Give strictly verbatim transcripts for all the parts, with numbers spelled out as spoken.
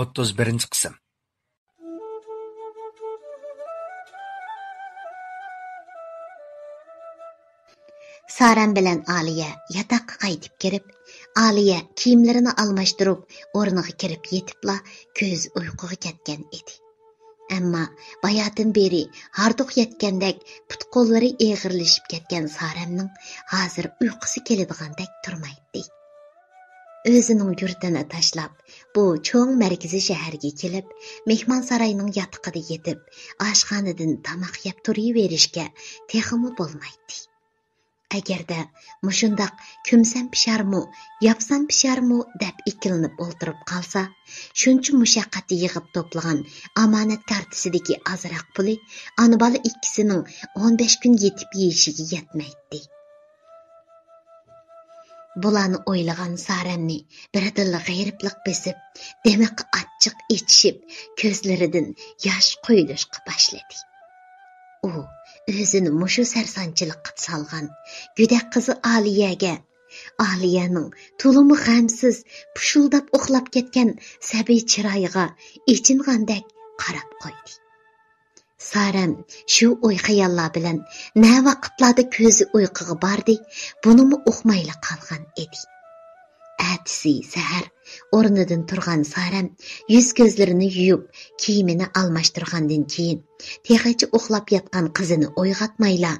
ئوتتۇز بىرىنچى قىسىم. سارەم بىلەن ئالىيە ياتاققا قايتىپ كىرىپ، ئالىيە كىيىملىرىنى ئالماشتۇرۇپ، ئورنىغا كىرىپ يېتىپلا، كۆز ئۇيقۇغا كەتكەن ئىدى. ئەمما باياتىن بېرى ھاردۇق يەتكەندەك پۇت-قوللىرى ئېغىرلىشىپ كەتكەن سارەمنىڭ ھازىر ئۇيقۇسى كېلىدىغاندەك تۇرمايتتى. ئۆزىنىڭ يۇرتىنى تاشلاپ، بۇ چوڭ مەركىزىي شەھەرگە كېلىپ، مېھمانساراينىڭ ياتىقىدا يېتىپ، ئاشخانىدىن تاماق يەپ تۇرۇۋېرىشكە تېخىمۇ بولمايتتى. ئەگەردە مۇشۇنداق كۆمسەم پىشارمۇ، ياپسام پىشارمۇ دەپ ئىككىلىنىپ ئولتۇرۇپ قالسا، شۇنچە مۇشەققەتتە يىغىپ توپلىغان ئامانەت كارتىسىدىكى ئازراق پۇلى ئانا-بالا ئىككىسىنىڭ ئون بەش كۈن يېتىپ يېيىشىگە يەتمەيتتى. بۇلارنى ئويلىغان سارەمنى بىردىنلا غېرىبلىق بېسىپ، دىمىقى ئاچچىق ئېچىشىپ، كۆزلىرىدىن ياش قۇيۇلۇشقا باشلىدى. ئۇ ئۆزىنى مۇشۇ سەرسانچىلىققا سالغان گۆدەك قىزى ئالىيەگە، ئالىيەنىڭ تولىمۇ غەمسىز، پۇشۇلداپ ئۇخلاپ كەتكەن سەبىي چىرايىغا ئېچىنغاندەك قاراپ قويدى. سارەم شۇ ئوي-خىياللار بىلەن نە ۋاقىتلاردا كۆزى ئۇيقۇغا باردى، بۇنىمۇ ئۇقمايلا قالغان ئىدى. ئەتىسى سەھەر ئورنىدىن تۇرغان سارەم يۈز-كۆزلىرىنى يۇيۇپ، كىيىمىنى ئالماشتۇرغاندىن كېيىن، تېخىچە ئۇخلاپ ياتقان قىزىنى ئويغاتمايلا،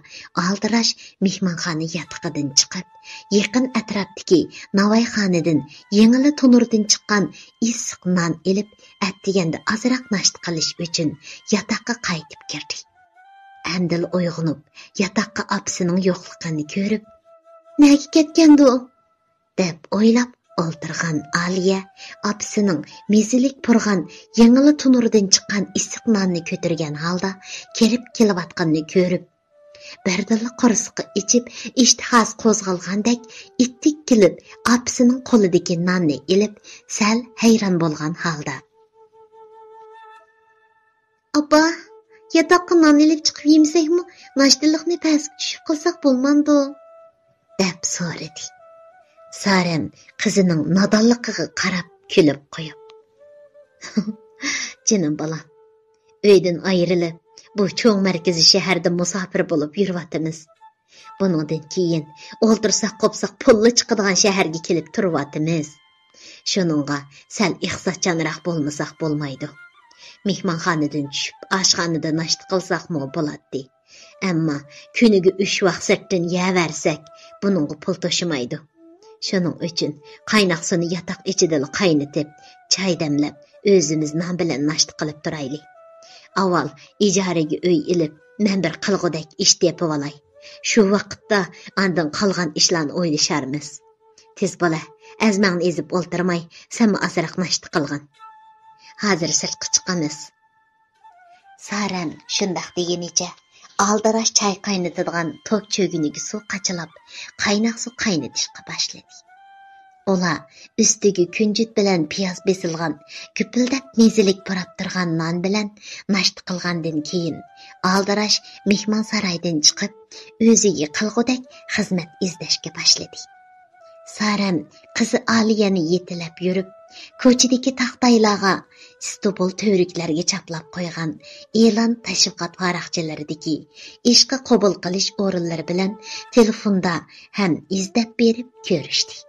ئالدىراش مېھمانخانا ياتىقىدىن چىقىپ، يېقىن ئەتراپتىكى ناۋايخانىدىن يېڭىلا تونۇردىن چىققان ئىسسىق نان ئېلىپ، ئەتىگەندە ئازراق ناشتا قىلىش ئۈچۈن ياتاققا قايتىپ كىردى. ئەمدىلا ئويغىنىپ، ياتاققا ئاپىسىنىڭ يوقلۇقىنى كۆرۈپ، «نەگە كەتكەندۇ؟» دەپ ئويلاپ ئولتۇرغان ئالىيە ئاپىسىنىڭ مېزىلىك پۇرىغان يېڭىلا تونۇردىن چىققان ئىسسىق ناننى كۆتۈرگەن ھالدا كىرىپ كېلىۋاتقىنىنى كۆرۈپ، بىردىنلا قورسىقى ئېچىپ، ئىشتىھاسى قوزغالغاندەك ئىتتىك كېلىپ، ئاپىسىنىڭ قولىدىكى ناننى ئېلىپ، سەل ھەيران بولغان ھالدا، «ئاپا، ياتاققا نان ئېلىپ چىقىپ يېمىسەكمۇ، ناشتىلىقنى پەسكە چۈشۈپ قىلساق بولمامدۇ؟» دەپ سورىدى. سارەم قىزىنىڭ نادانلىقىغا قاراپ كۈلۈپ قويۇپ، «جېنىم بالام، ئۆيدىن ئايرىلىپ، بۇ چوڭ مەركىزىي شەھەردە مۇساپىر بولۇپ يۈرۈۋاتىمىز. بۇنىڭدىن كېيىن ئولتۇرساق قوپساق پۇللا چىقىدىغان شەھەرگە كېلىپ تۇرۇۋاتىمىز. شۇنىڭغا سەل ئىقتىسادچانراق بولمىساق بولمايدۇ. مېھمانخانىدىن چۈشۈپ، ئاشخانىدا ناشتا قىلساقمۇ بولاتتى. ئەمما كۈنىگە ئۈچ ۋاق سىرتتىن يەۋەرسەك، بۇنىڭغا پۇل توشىمايدۇ. شۇنىڭ ئۈچۈن قايناق سۇنى ياتاق ئىچىدىلا قاينىتىپ، چاي دەملەپ، ئۆزىمىز نان بىلەن ناشتا قىلىپ تۇرايلى. ئاۋۋال ئىجارىگە ئۆي ئېلىپ، مەن بىر قىلغۇدەك ئىش تېپىۋالاي. شۇ ۋاقىتتا ئاندىن قالغان ئىشلارنى ئويلىشارمىز. تېز بول-ە، ئەزمەڭنى ئېزىپ ئولتۇرماي، سەنمۇ ئازراق ناشتا قىلغىن. ھازىر سىرتقا چىقىمىز.» سارەم شۇنداق دېگىنىچە ئالدىراش چاي قاينىتىدىغان توك چۆگىنىگە سۇ قاچىلاپ، قايناق سۇ قاينىتىشقا باشلىدى. ئۇلار ئۈستىگە كۈنجۈت بىلەن پىياز بېسىلغان گۈپۈلدەپ مېزىلىك پۇراپ تۇرغان نان بىلەن ناشتا قىلغاندىن كېيىن، ئالدىراش مېھمانسارايدىن چىقىپ، ئۆزىگە قىلغۇدەك خىزمەت ئىزدەشكە باشلىدى. سارەم قىزى ئالىيەنى يېتىلەپ يۈرۈپ، كوچىدىكى تاختايلارغا، ئىستۇبۇل تۈۋرۈكلەرگە چاپلاپ قويغان ئېلان تەشۋىقات ۋاراقچىلىرىدىكى ئىشقا قوبۇل قىلىش ئورۇنلىرى بىلەن تېلېفوندا ھەم ئىزدەپ بېرىپ كۆرۈشتى.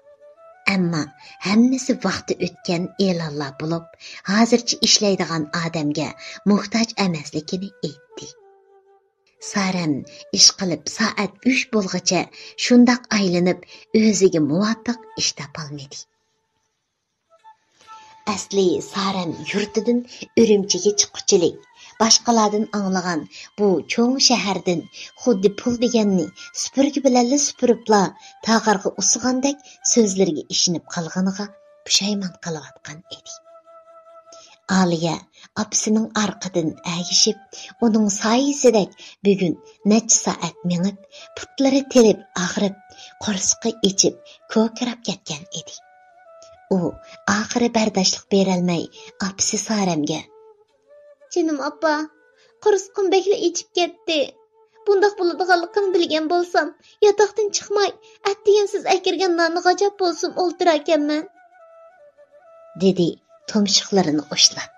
ئەمما ھەممىسى ۋاقتى ئۆتكەن ئېلانلار بولۇپ، ھازىرچە ئىشلەيدىغان ئادەمگە موھتاج ئەمەسلىكىنى ئېيتتى. سارەم ئىشقىلىپ سائەت ئۈچ بولغىچە شۇنداق ئايلىنىپ، ئۆزىگە مۇۋاپىق ئىش تاپالمىدى. ئەسلى سارەم يۇرتىدىن ئۈرۈمچىگە چىققۇچىلىك، باشقىلاردىن ئاڭلىغان بۇ چوڭ شەھەردىن خۇددى پۇل دېگەننى سۈپۈرگە بىلەنلا سۈپۈرۈپلا، تاغارغا ئۇسسىغاندەك سۆزلىرىگە ئىشىنىپ قالغىنىغا پۇشايمان قىلىۋاتقان ئىدى. ئالىيە ئاپىسىنىڭ ئارقىدىن ئەگىشىپ، ئۇنىڭ سايىسىدەك بۈگۈن نەچچە سائەت مېڭىپ، پۇتلىرى تېلىپ ئاغرىپ، قورسىقى ئېچىپ، كوكىراپ كەتكەن ئىدى. ئۇ ئاخىرى بەرداشلىق بېرەلمەي، ئاپىسى سارەمگە، «جېنىم ئاپا، قورسىقىم بەكلا ئېچىپ كەتتى. بۇنداق بولىدىغانلىقىنى بىلگەن بولسام، ياتاقتىن چىقماي، ئەتىگەن سىز ئەكىرگەن ناننى غاجاپ بولسىمۇ ئولتۇراركەنمەن.» دېدى تۇمشۇقلىرىنى ئۇشلاپ.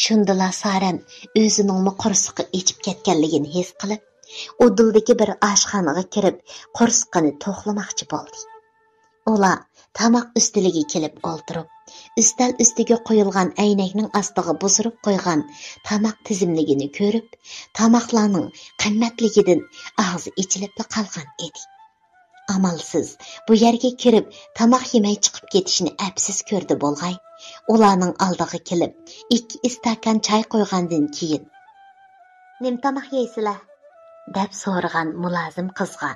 شۇندىلا سارەم ئۆزىنىڭمۇ قورسىقى ئېچىپ كەتكەنلىكىنى ھېس قىلىپ، ئۇدۇلدىكى بىر ئاشخانىغا كىرىپ، قورسىقىنى توقلىماقچى بولدى. ئۇلار تاماق ئۈستىلىگە كېلىپ ئولتۇرۇپ، ئۈستەل ئۈستىگە قويۇلغان ئەينەكنىڭ ئاستىغا بۇزۇرۇپ قويغان تاماق تىزىملىكىنى كۆرۈپ، تاماقلارنىڭ قىممەتلىكىدىن ئاغزى ئېچىلىپلا قالغان ئىدى. ئامالسىز بۇ يەرگە كىرىپ تاماق يېمەي چىقىپ كېتىشنى ئەپسىز كۆردى بولغاي، ئۇلارنىڭ ئالدىغا كېلىپ ئىككى ئىستاكان چاي قۇيغاندىن كېيىن، نېمە تاماق يەيسىلەر؟ دەپ سورىغان مۇلازىم قىزغا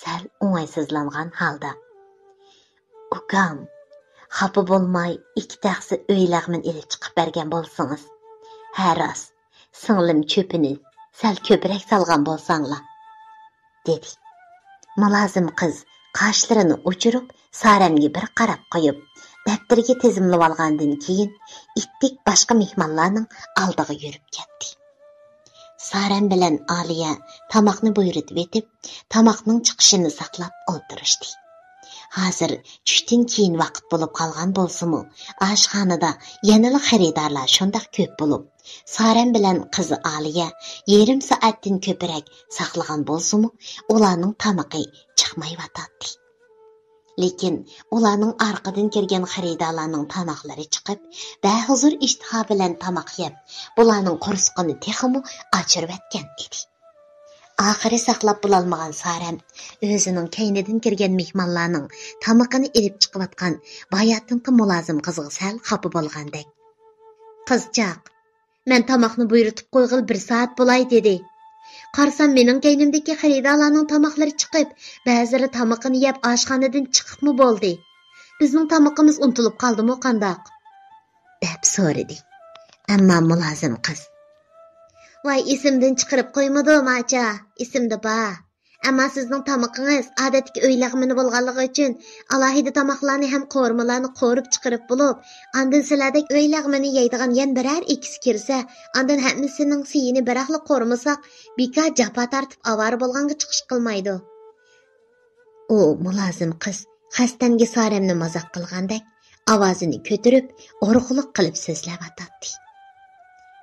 سەل ئوڭايسىزلانغان ھالدا، ئۇكام، خاپا بولماي ئىككى تەخسە ئۆي لەغمىنى ئېلىپ چىقىپ بەرگەن بولسىڭىز. ھە راست، سىڭلىم چۆپىنى سەل كۆپرەك سالغان بولساڭلار، دېدى. مۇلازىم قىز قاشلىرىنى ئۇچۇرۇپ، سارەمگە بىر قاراپ قويۇپ، دەپتىرىگە تىزىملىۋالغاندىن كېيىن، ئىتتىك باشقا مېھمانلارنىڭ ئالدىغا يۈرۈپ كەتتى. سارەم بىلەن ئالىيە تاماقنى بۇيرۇتۇۋېتىپ، تاماقنىڭ چىقىشىنى ساقلاپ ئولتۇرۇشتى. ھازىر چۈشتىن كېيىن ۋاقىت بولۇپ قالغان بولسىمۇ، ئاشخانىدا يەنىلا خېرىدارلار شۇنداق كۆپ بولۇپ، سارەم بىلەن قىزى ئالىيە يېرىم سائەتتىن كۆپرەك ساقلىغان بولسىمۇ، ئۇلارنىڭ تامىقى چىقمايۋاتاتتى. لېكىن ئۇلارنىڭ ئارقىدىن كىرگەن خېرىدارلارنىڭ تاماقلىرى چىقىپ، بەھۇزۇر ئىشتىها بىلەن تاماق يەپ، بۇلارنىڭ قورسىقىنى تېخىمۇ ئاچۇرۇۋەتكەن ئىدى. ئاخىرى ساقلاپ بولالمىغان سارەم ئۆزىنىڭ كەينىدىن كىرگەن مېھمانلارنىڭ تامىقىنى ئېلىپ چىقىۋاتقان باياتىنقى مۇلازىم قىزغا سەل خاپا بولغاندەك، قىزچاق، مەن تاماقنى بۇيرۇتۇپ قويغىلى بىر سائەت بولاي دېدى. قارىسام، مېنىڭ كەينىمدىكى خېرىدارلارنىڭ تاماقلىرى چىقىپ، بەزىلىرى تامىقىنى يەپ ئاشخانىدىن چىقىپمۇ بولدى. بىزنىڭ تامىقىمىز ئۇنتۇلۇپ قالدىمۇ قانداق؟ دەپ سورىدى. ئەمما مۇلازىم قىز، ۋاي، ئېسىمدىن چىقىرىپ قويمىدىم ئاچا، ئېسىمدە بار. ئەمما سىزنىڭ تامىقىڭىز ئادەتتىكى ئۆي لەغمىنى بولغانلىقى ئۈچۈن، ئالاھىدە تاماقلارنى ھەم قورۇمىلارنى قورۇپ چىقىرىپ بولۇپ، ئاندىن سىلەردەك ئۆي لەغمىنى يەيدىغان يەنە بىرەر ئېكىسى كىرسە، ئاندىن ھەممىسىنىڭ سىيىنى بىراقلا قورۇمىساق، بىكار جاپا تارتىپ ئاۋارە بولغانغا چىقىش قىلمايدۇ. ئۇ مۇلازىم قىز خەستەنگە سارەمنى مازاق قىلغاندەك ئاۋازىنى كۆتۈرۈپ، ئورغۇلۇق قىلىپ سۆزلەۋاتاتتى.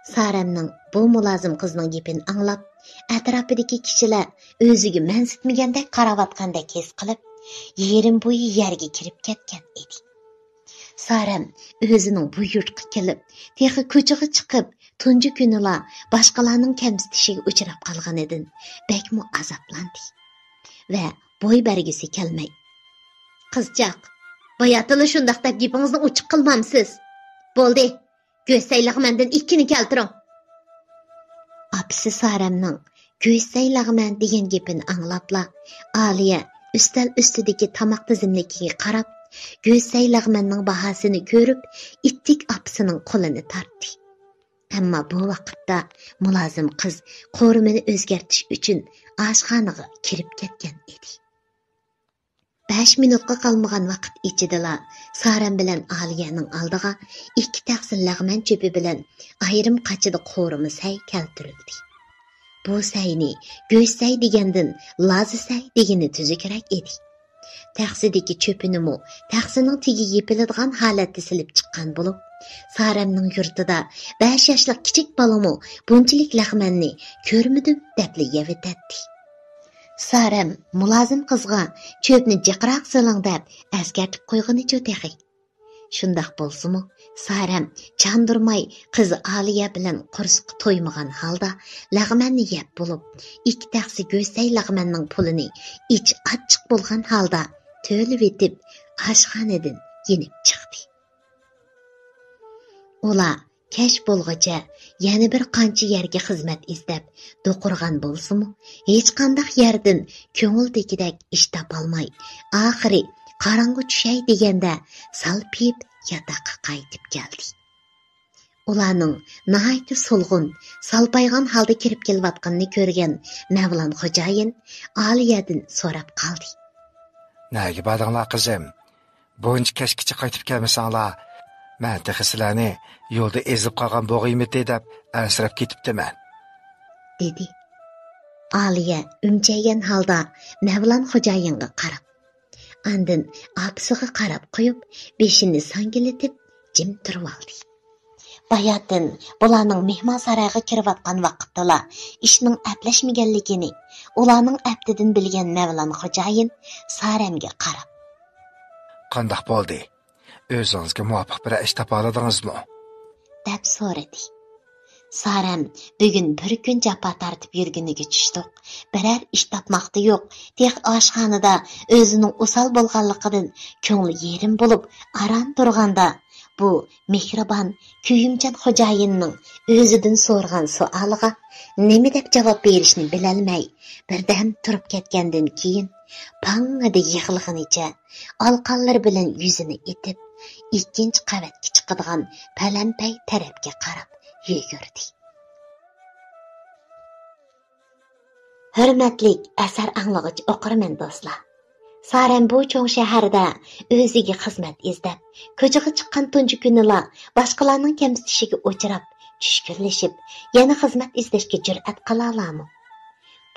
سارەمنىڭ بۇ مۇلازىم قىزنىڭ گېپىنى ئاڭلاپ، ئەتراپىدىكى كىشىلەر ئۆزىگە مەنسىتمىگەندەك قاراۋاتقاندەك ھېس قىلىپ، يېرىم بويى يەرگە كىرىپ كەتكەن ئىدى. سارەم ئۆزىنىڭ بۇ يۇرتقا كېلىپ، تېخى كوچىغا چىقىپ، تۇنجى كۈنىلا باشقىلارنىڭ كەمسىتىشىگە ئۇچراپ قالغىنىدىن بەكمۇ ئازابلاندى ۋە بوي بەرگۈسى كەلمەي، قىزچاق، باياتىنلا شۇنداق دەپ گېپىڭىزنى ئوچۇق قىلمامسىز؟ بولدى، گۆش سەي لەغمەندىن ئىككىنى كەلتۈرۈڭ. ئاپىسى سارەمنىڭ گۆش سەي لەغمەن دېگەن گېپىنى ئاڭلاپلا، ئالىيە ئۈستەل ئۈستىدىكى تاماق تىزىملىكىگە قاراپ، گۆش سەي لەغمەننىڭ باھاسىنى كۆرۈپ، ئىتتىك ئاپىسىنىڭ قولىنى تارتتى. ئەمما بۇ ۋاقىتتا مۇلازىم قىز قورۇمىنى ئۆزگەرتىش ئۈچۈن ئاشخانىغا كىرىپ كەتكەن ئىدى. بەش مىنۇتقا قالمىغان ۋاقىت ئىچىدىلا سارەم بىلەن ئالىيەنىڭ ئالدىغا ئىككى تەخسە لەغمەن چۆپى بىلەن ئايرىم قاچىدا قورۇما سەي كەلتۈرۈلدى. بۇ سەينى گۆش سەي دېگەندىن لازا سەي دېگىنى تۈزۈكرەك ئىدى. تەخسىدىكى چۆپىنىمۇ تەخسىنىڭ تېگىگە يېپىلىدىغان ھالەتتە سېلىپ چىققان بولۇپ، سارەمنىڭ يۇرتىدا بەش ياشلىق كىچىك بالىمۇ بۇنچىلىك لەغمەننى كۆرمىدىم دەپلا يەۋېتەتتى. سارەم مۇلازىم قىزغا چۆپنى جىقراق سېلىڭ دەپ ئەسكەرتىپ قويغىنىچۇ تېخى. شۇنداق بولسىمۇ، سارەم چاندۇرماي قىزى ئالىيە بىلەن قورسىقى تويمىغان ھالدا لەغمەننى يەپ بولۇپ، ئىككى تەخسە گۆش سەي لەغمەننىڭ پۇلىنى ئىچى ئاچچىق بولغان ھالدا تۆلىۋېتىپ، ئاشخانىدىن يېنىپ چىقتى. ئۇلار كەچ بولغۇچە يەنە بىر قانچە يەرگە خىزمەت ئىزدەپ دوقۇرغان بولسىمۇ، ھېچقانداق يەردىن كۆڭۈلدىكىدەك ئىش تاپالماي، ئاخىرى قاراڭغۇ چۈشەي دېگەندە سالپىيىپ ياتاققا قايتىپ كەلدى. ئۇلارنىڭ ناھايىتى سولغۇن، سالپايغان ھالدا كىرىپ كېلىۋاتقىنىنى كۆرگەن مەۋلان خوجايىن ئالىيەدىن سوراپ قالدى. نەگە باردىڭلار، قىزىم؟ بۇنچە كەچكىچە قايتىپ كەلمىسەڭلار، مەن تېخى سىلەرنى يولدا ئېزىپ قالغان بوغىيمىتى دەپ ئەنسىرەپ كېتىپتىمەن، دېدى ئالىيە ئۈمچەيگەن ھالدا مەۋلان خوجايىنغا قاراپ. ئاندىن ئاپىسىغا قاراپ قويۇپ، بېشىنى ساڭگىلىتىپ، جىم تۇرۇۋالدى. باياتىن بۇلارنىڭ مېھمانسارايغا كىرىۋاتقان ۋاقىتتىلا ئىشنىڭ ئەپلەشمىگەنلىكىنى ئۇلارنىڭ ئەپتىدىن بىلگەن مەۋلان خوجايىن سارەمگە قاراپ، «قانداق بولدى؟ ئۆزىڭىزگە مۇۋاپىق بىرەر ئىش تاپالىدىڭىزمۇ؟» دەپ سورىدى. سارەم، «بۈگۈن بىر كۈن جاپا تارتىپ يۈرگىنىگە چۈشتۇق. بىرەر ئىش تاپماقتا يوق. تېخى ئاشخانىدا ئۆزىنىڭ ئوسال بولغانلىقىدىن كۆڭلى يېرىم بولۇپ ئاران تۇرغاندا، بۇ مېھرىبان، كۆيۈمچان خوجايىننىڭ ئۆزىدىن سورىغان سوئالىغا نېمە دەپ جاۋاب بېرىشنى بىلەلمەي، بىردەم تۇرۇپ كەتكەندىن كېيىن، پاڭڭىدە يىغلىغىنىچە، ئالىقانلىرى بىلەن يۈزىنى ئېتىپ، ئىككىنچى قەۋەتكە چىقىدىغان پەلەمپەي تەرەپكە قاراپ يۈگۈردى. ھۆرمەتلىك ئەسەر ئاڭلىغۇچى ئوقۇرمەن دوستلار! سارەم بۇ چوڭ شەھەردە ئۆزىگە خىزمەت ئىزدەپ، كوچىغا چىققان تۇنجى كۈنىلا باشقىلارنىڭ كەمسىتىشىگە ئۇچراپ، چۈشكۈنلىشىپ، يەنە خىزمەت ئىزدەشكە جۈرئەت قىلالارمۇ؟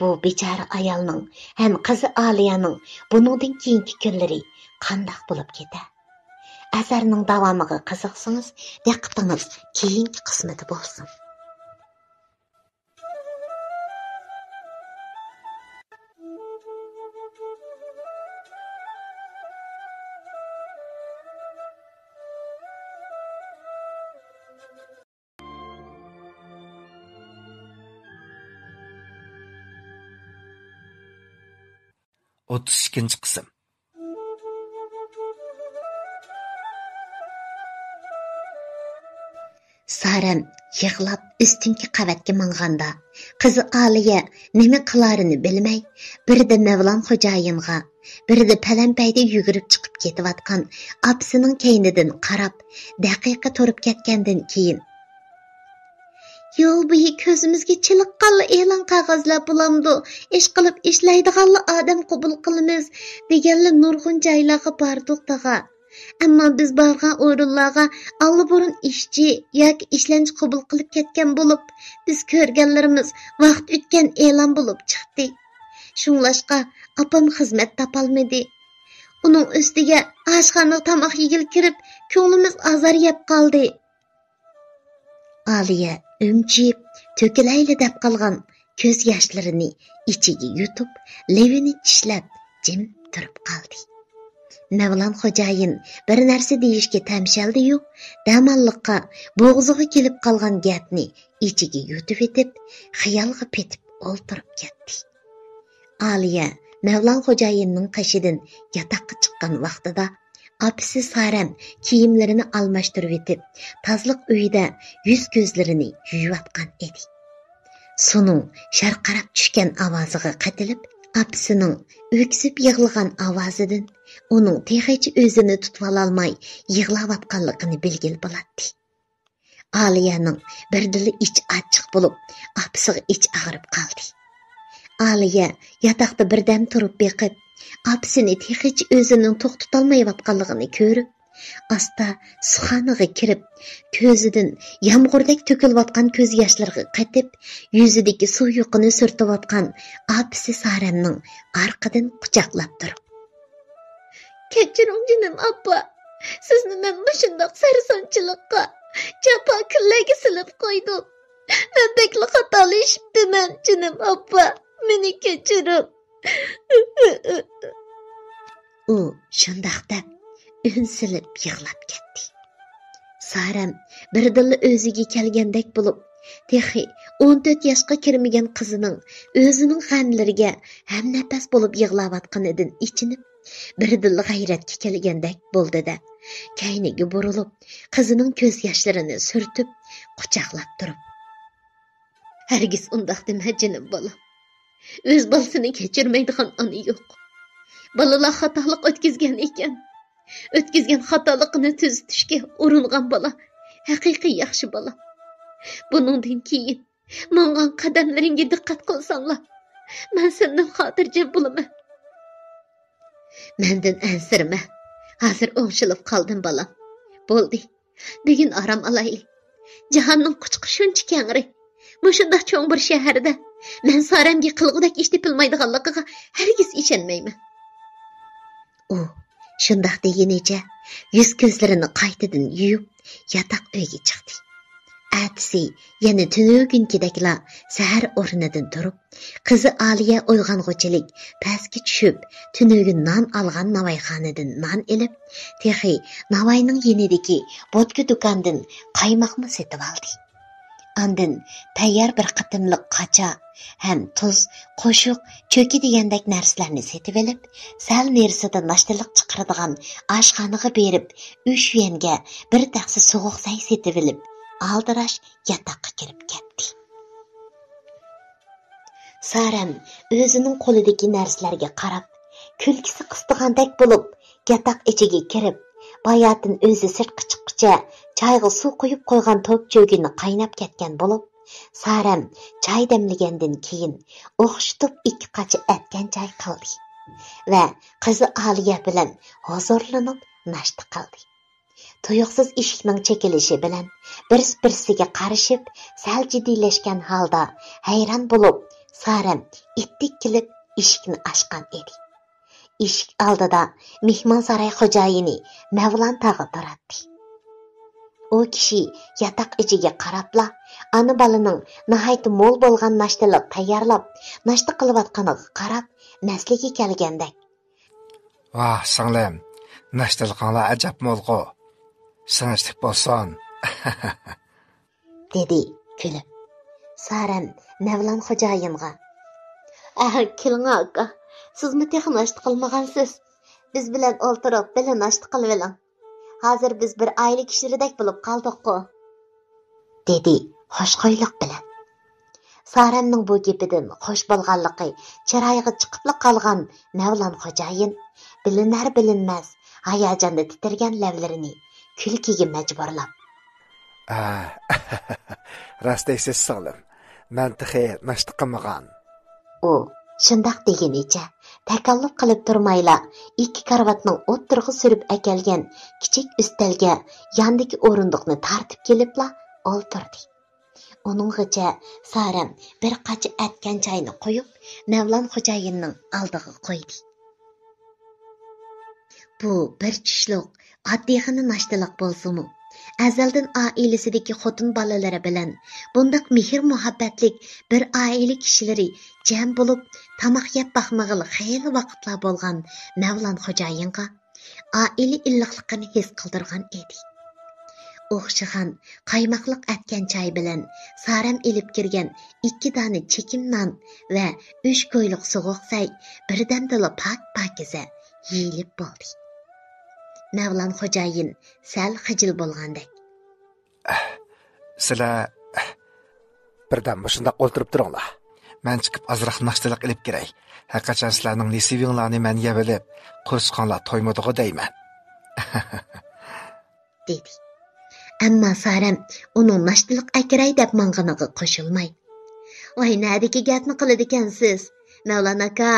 بۇ بىچارە ئايالنىڭ ھەم قىزى ئالىيەنىڭ بۇنىڭدىن كېيىنكى كۈنلىرى قانداق بولۇپ كېتەر؟ ئەسەرنىڭ داۋامىغا قىزىقسىڭىز، دىققىتىڭىز كېيىنكى قىسمىدا بولسۇن. ئوتتۇز ئىككىنچى قىسىم. سارەم يىغلاپ ئۈستۈنكى قەۋەتكە ماڭغاندا، قىزى ئالىيە نېمە قىلارىنى بىلمەي، بىردە مەۋلان خوجايىنغا، بىردە پەلەمپەيدە يۈگۈرۈپ چىقىپ كېتىۋاتقان ئاپىسىنىڭ كەينىدىن قاراپ، دەقىقە تۇرۇپ كەتكەندىن كېيىن، «يول بويى كۆزىمىزگە چېلىققانلا ئېلان قەغەزلەر بولامدۇ؟ ئىشقىلىپ ئىشلەيدىغانلا ئادەم قوبۇل قىلىمىز» دېگەنلا نۇرغۇن جايلارغا باردۇق، تاغا. ئەمما بىز بارغان ئورۇنلارغا ئاللىبۇرۇن ئىشچى ياكى ئىشلەنچى قوبۇل قىلىپ كەتكەن بولۇپ، بىز كۆرگەنلىرىمىز ۋاقىت ئۆتكەن ئېلان بولۇپ چىقتى. شۇڭلاشقا ئاپام خىزمەت تاپالمىدى. ئۇنىڭ ئۈستىگە ئاشخانىغا تاماق يېگىلى كىرىپ، كۆڭلىمىز ئازار يەپ قالدى. ئالىيە ئۈمچىيىپ، تۆكۈلەيلى دەپ قالغان كۆز ياشلىرىنى ئىچىگە يۇتۇپ، لېۋىنى چىشلەپ، جىم تۇرۇپ قالدى. مەۋلان خوجايىن بىر نەرسە دېيىشكە تەمشەلدى-يۇ، دەماللىققا بوغۇزىغا كېلىپ قالغان گەپنى ئىچىگە يۇتۇۋېتىپ، خىيالغا پېتىپ ئولتۇرۇپ كەتتى. ئالىيە مەۋلان خوجايىننىڭ قېشىدىن ياتاققا چىققان ۋاقتىدا، ئاپىسى سارەم كىيىملىرىنى ئالماشتۇرۇۋېتىپ، تازىلىق ئۆيىدە يۈز-كۆزلىرىنى يۇيۇۋاتقان ئىدى. سۇنىڭ شارقىراپ چۈشكەن ئاۋازىغا قېتىلىپ، ئاپىسىنىڭ ئۆكسۈپ يىغلىغان ئاۋازىدىن ئۇنىڭ تېخىچە ئۆزىنى تۇتۇۋالالماي يىغلاۋاتقانلىقىنى بىلگىلى بولاتتى. ئالىيەنىڭ بىردىنلا ئىچى ئاچچىق بولۇپ، ئاپىسىغا ئىچى ئاغرىپ قالدى. ئالىيە ياتاقتا بىردەم تۇرۇپ بېقىپ، ئاپىسىنى تېخىچە ئۆزىنىڭ توختىتالمايۋاتقانلىقىنى كۆرۈپ، ئاستا سۇخانىغا كىرىپ، كۆزىدىن يامغۇردەك تۆكۈلۈۋاتقان كۆز ياشلىرىغا قېتىپ، يۈزىدىكى سۇ يۇقىنى سۈرتۈۋاتقان ئاپىسى سارەمنىڭ ئارقىدىن قۇچاقلاپ تۇرۇپ، «كەچۈرۈڭ، جېنىم ئاپا. سىزنى مەن مۇشۇنداق سەرسانچىلىققا، جاپا كۈنلەرگە سېلىپ قويدۇم. مەن بەكلا خاتالىشىپتىمەن، جېنىم ئاپا. مېنى كەچۈرۈڭ.» ئۇ شۇنداق دەپ، ئۈن سېلىپ يىغلاپ كەتتى. سارەم بىردىنلا ئۆزىگە كەلگەندەك بولۇپ، تېخى ئون تۆت ياشقا كىرمىگەن قىزىنىڭ ئۆزىنىڭ غەملىرىگە ھەمنەپەس بولۇپ يىغلاۋاتقىنىدىن ئېچىنىپ، بىردىنلا غەيرەتكە كەلگەندەك بولدى-دە، كەينىگە بۇرۇلۇپ، قىزىنىڭ كۆز ياشلىرىنى سۈرتۈپ، قۇچاقلاپ تۇرۇپ، «ھەرگىز ئۇنداق دېمە، جېنىم بالام. ئۆز بالىسىنى كەچۈرمەيدىغان ئانا يوق. بالىلار خاتالىق ئۆتكۈزگەن ئىكەن. ئۆتكۈزگەن خاتالىقىنى تۈزىتىشكە ئۇرۇنغان بالا ھەقىقىي ياخشى بالا. بۇنىڭدىن كېيىن ماڭغان قەدەملىرىڭگە دىققەت قىلساڭلا، مەن سەندىن خاتىرجەم بولىمەن.» «مەندىن ئەنسىرىمە. ھازىر ئوڭشىلىپ قالدىم، بالام. بولدى، بۈگۈن ئارام ئالايلى. جاھاننىڭ قۇچىقى شۇنچە كەڭرى. مۇشۇنداق چوڭ بىر شەھەردە مەن سارەمگە قىلغۇدەك ئىش تېپىلمايدىغانلىقىغا ھەرگىز ئىشەنمەيمەن.» ئۇ شۇنداق دېگىنىچە يۈز-كۆزلىرىنى قايتىدىن يۇيۇپ، ياتاق ئۆيگە چىقتى. ئەتىسى يەنە تۈنۈگۈنكىدەكلا سەھەر ئورنىدىن تۇرۇپ، قىزى ئالىيە ئويغانغۇچىلىك پەسكە چۈشۈپ، تۈنۈگۈن نان ئالغان ناۋايخانىدىن نان ئېلىپ، تېخى ناۋاينىڭ يېنىدىكى بوتكا دۇكاندىن قايماقمۇ سېتىۋالدى. ئاندىن تەييار بىر قېتىملىق قاچا ھەم تۇز، قوشۇق، چۆكى دېگەندەك نەرسىلەرنى سېتىۋېلىپ، سەل نېرىسىدا ناشتىلىق چىقىرىدىغان ئاشخانىغا بېرىپ، ئۈچ يۈەنگە بىر تەخسە سوغۇق سەي سېتىۋېلىپ، ئالدىراش ياتاققا كىرىپ كەتتى. سارەم ئۆزىنىڭ قولىدىكى نەرسىلەرگە قاراپ، كۈلكىسى قىستىغاندەك بولۇپ، ياتاق ئىچىگە كىرىپ، باياتىن ئۆزى سىرتقا چىققۇچە چايغا سۇ قۇيۇپ قويغان توپ چۆگىنى قايناپ كەتكەن بولۇپ، سارەم چاي دەملىگەندىن كېيىن ئوخشىتىپ ئىككى قاچا ئەتكەن چاي قىلدى ۋە قىزى ئالىيە بىلەن ھۇزۇرلىنىپ ناشتا قىلدى. تۇيۇقسىز ئىشىكنىڭ چېكىلىشى بىلەن بىرسى-بىرسىگە قارىشىپ، سەل جىددىيلەشكەن ھالدا ھەيران بولۇپ، سارەم ئىتتىك كېلىپ ئىشىكنى ئاچقان ئىدى. ئىشىك ئالدىدا مېھمانساراي خوجايىنى مەۋلان تاغا تۇراتتى. ئۇ كىشى ياتاق ئىچىگە قاراپلا، ئانا-بالىنىڭ ناھايىتى مول بولغان ناشتىلىق تەييارلاپ، ناشتا قىلىۋاتقىنىغا قاراپ، مەستلىكى كەلگەندەك، ۋاھ، سىڭلىم، ناشتىلىقىڭلار ئەجەب مولغۇ. سىڭىشلىك بولسۇن. دېدى كۈلۈپ. سارەم مەۋلان خوجايىنغا، ئەھ، كېلىڭە ئاكا، سىزمۇ تېخى ناشتا قىلمىغانسىز. بىز بىلەن ئولتۇرۇپ بىللە ناشتا قىلىۋېلىڭ. ھازىر بىز بىر ئائىلە كىشىلىرىدەك بولۇپ قالدۇققۇ. دېدى خۇشخۇيلۇق بىلەن. سارەمنىڭ بۇ گېپىدىن خۇش بولغانلىقى چىرايىغا چىقىپلا قالغان مەۋلان خوجايىن بىلىنەر-بىلىنمەس ھاياجاندا تىترىگەن لەۋلىرىنى كۈلكىگە مەجبۇرلاپ، ئا، راست دەيسىز، سىڭلىم. مەن تېخى ناشتا قىلمىغان. ئۇ شۇنداق دېگىنىچە، تەكەللۇپ قىلىپ تۇرمايلا، ئىككى كارىۋاتنىڭ ئوتتۇرىغا سۈرۈپ ئەكەلگەن كىچىك ئۈستەلگە ياندىكى ئورۇندۇقنى تارتىپ كېلىپلا ئولتۇردى. ئۇنىڭغىچە سارەم بىر قاچا ئەتكەن چاينى قۇيۇپ، مەۋلان خوجايىننىڭ ئالدىغا قويدى. بۇ بىر چۈشلۈك ئاددىيغىنا ناشتىلىق بولسىمۇ، ئەزەلدىن ئائىلىسىدىكى خوتۇن بالىلىرى بىلەن بۇنداق مېھىر-مۇھەببەتلىك بىر ئائىلە كىشىلىرى جەم بولۇپ تاماق يەپ باقمىغىلى خېلى ۋاقىتلار بولغان مەۋلان خوجايىنغا ئائىلە ئىللىقلىقىنى ھېس قىلدۇرغان ئىدى. ئوخشىغان قايماقلىق ئەتكەن چاي بىلەن سارەم ئېلىپ كىرگەن ئىككى دانە چېكىم نان ۋە ئۈچ كويلۇق سوغۇق سەي بىردەمدىلا پاك-پاكىزە يېيىلىپ بولدى. مەۋلان خوجايىن سەل خىجىل بولغاندەك. سىلەر بىردەم مۇشۇنداق ئولتۇرۇپ تۇرۇڭلار. مەن چىقىپ ئازراق ناشتىلىق ئېلىپ كىرەي. ھەرقاچان سىلەرنىڭ نېسىۋىڭلارنى مەن يەۋېلىپ، قورسىقىڭلار تويمىدىغۇ دەيمەن. دېدى. ئەمما سارەم ئۇنىڭ ناشتىلىق ئەكىرەي دەپ ماڭغىنىغا قوشۇلماي، ۋاي، نەدىكى گەپنى قىلىدىكەنسىز؟ مەۋلان ئاكا،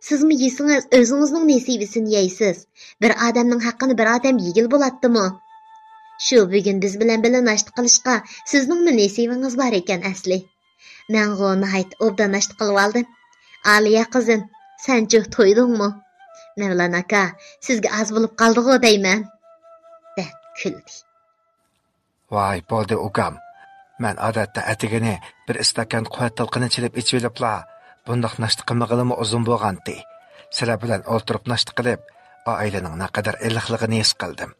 سىزمۇ يېسىڭىز، ئۆزىڭىزنىڭ نېسىۋىسىنى يەيسىز. بىر ئادەمنىڭ ھەققىنى بىر ئادەم يېگىلى بولاتتىمۇ؟ شۇ بۈگۈن بىز بىلەن بىللە ناشتا قىلىشقا سىزنىڭمۇ نېسىۋىڭىز بار ئىكەن ئەسلى. مەنغۇ ناھايىتى ئوبدان ناشتا قىلىۋالدىم. ئالىيە قىزىم، سەنچۇ تويدۇڭمۇ؟ مەۋلان ئاكا، سىزگە ئاز بولۇپ قالدىغۇ دەيمەن، دەپ كۈلدى. ۋاي، بولدى ئۇكام. مەن ئادەتتە ئەتىگىنى بىر ئىستاكان قۇۋۋەت تالقىنى چېلىپ ئىچىۋېلىپلا، بۇنداق ناشتا قىلمىغىلىمۇ ئۇزۇن بولغانتى. سىلەر بىلەن ئولتۇرۇپ ناشتا قىلىپ، ئائىلىنىڭ نەقەدەر ئىللىقلىقىنى ھېس قىلدىم.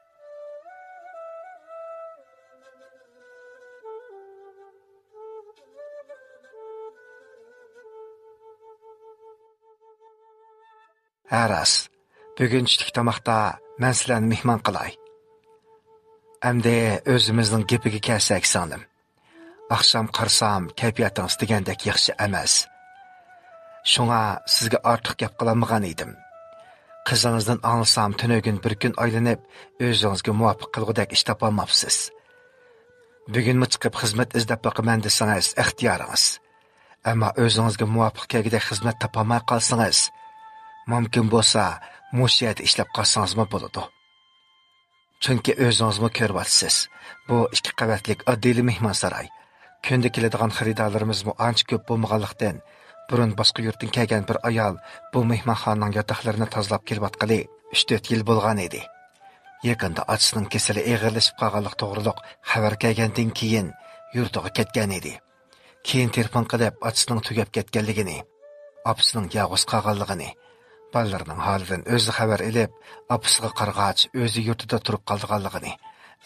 ھە راست، بۈگۈن چۈشلۈك تاماقتا مەن سىلەرنى مېھمان قىلاي. ئەمدى ئۆزىمىزنىڭ گېپىگە كەلسەك، سىڭلىم. ئاخشام قارىسام، كەيپىياتىڭىز دېگەندەك ياخشى ئەمەس. شۇڭا سىزگە ئارتۇق گەپ قىلالمىغان ئىدىم. قىزىڭىزدىن ئاڭلىسام، تۈنۈگۈن بىر كۈن ئايلىنىپ، ئۆزىڭىزگە مۇۋاپىق قىلغۇدەك ئىش تاپالماپسىز. بۈگۈنمۇ چىقىپ خىزمەت ئىزدەپ باقىمەن دېسىڭىز، ئىختىيارىڭىز. ئەمما ئۆزىڭىزگە مۇۋاپىق كەلگۈدەك خىزمەت تاپالماي قالسىڭىز، مۇمكىن بولسا، مۇشۇ يەردە ئىشلەپ قالسىڭىزمۇ بولىدۇ. چۈنكى ئۆزىڭىزمۇ كۆرۈۋاتىسىز، بۇ ئىككى قەۋەتلىك ئاددىيلا مېھمانساراي. كۈندە كېلىدىغان خېرىدارلىرىمىزمۇ ئانچە كۆپ بولمىغانلىقتىن، بۇرۇن باشقا يۇرتتىن كەلگەن بىر ئايال بۇ مېھمانخانىنىڭ ياتاقلىرىنى تازىلاپ كېلىۋاتقىلى ئۈچ تۆت يىل بولغان ئىدى. يېقىندا ئاچىسىنىڭ كېسىلى ئېغىرلىشىپ قالغانلىقى توغرۇلۇق خەۋەر كەلگەندىن كېيىن يۇرتىغا كەتكەن ئىدى. كېيىن تېلېفون قىلىپ، ئاچىسىنىڭ تۈگەپ كەتكەنلىكىنى، ئاپىسىنىڭ يالغۇز قالغانلىقىنى، بالىلىرىنىڭ ھالىدىن ئۆزى خەۋەر ئېلىپ، ئاپىسىغا قارىغاچ، ئۆزى يۇرتىدا تۇرۇپ قالىدىغانلىقىنى،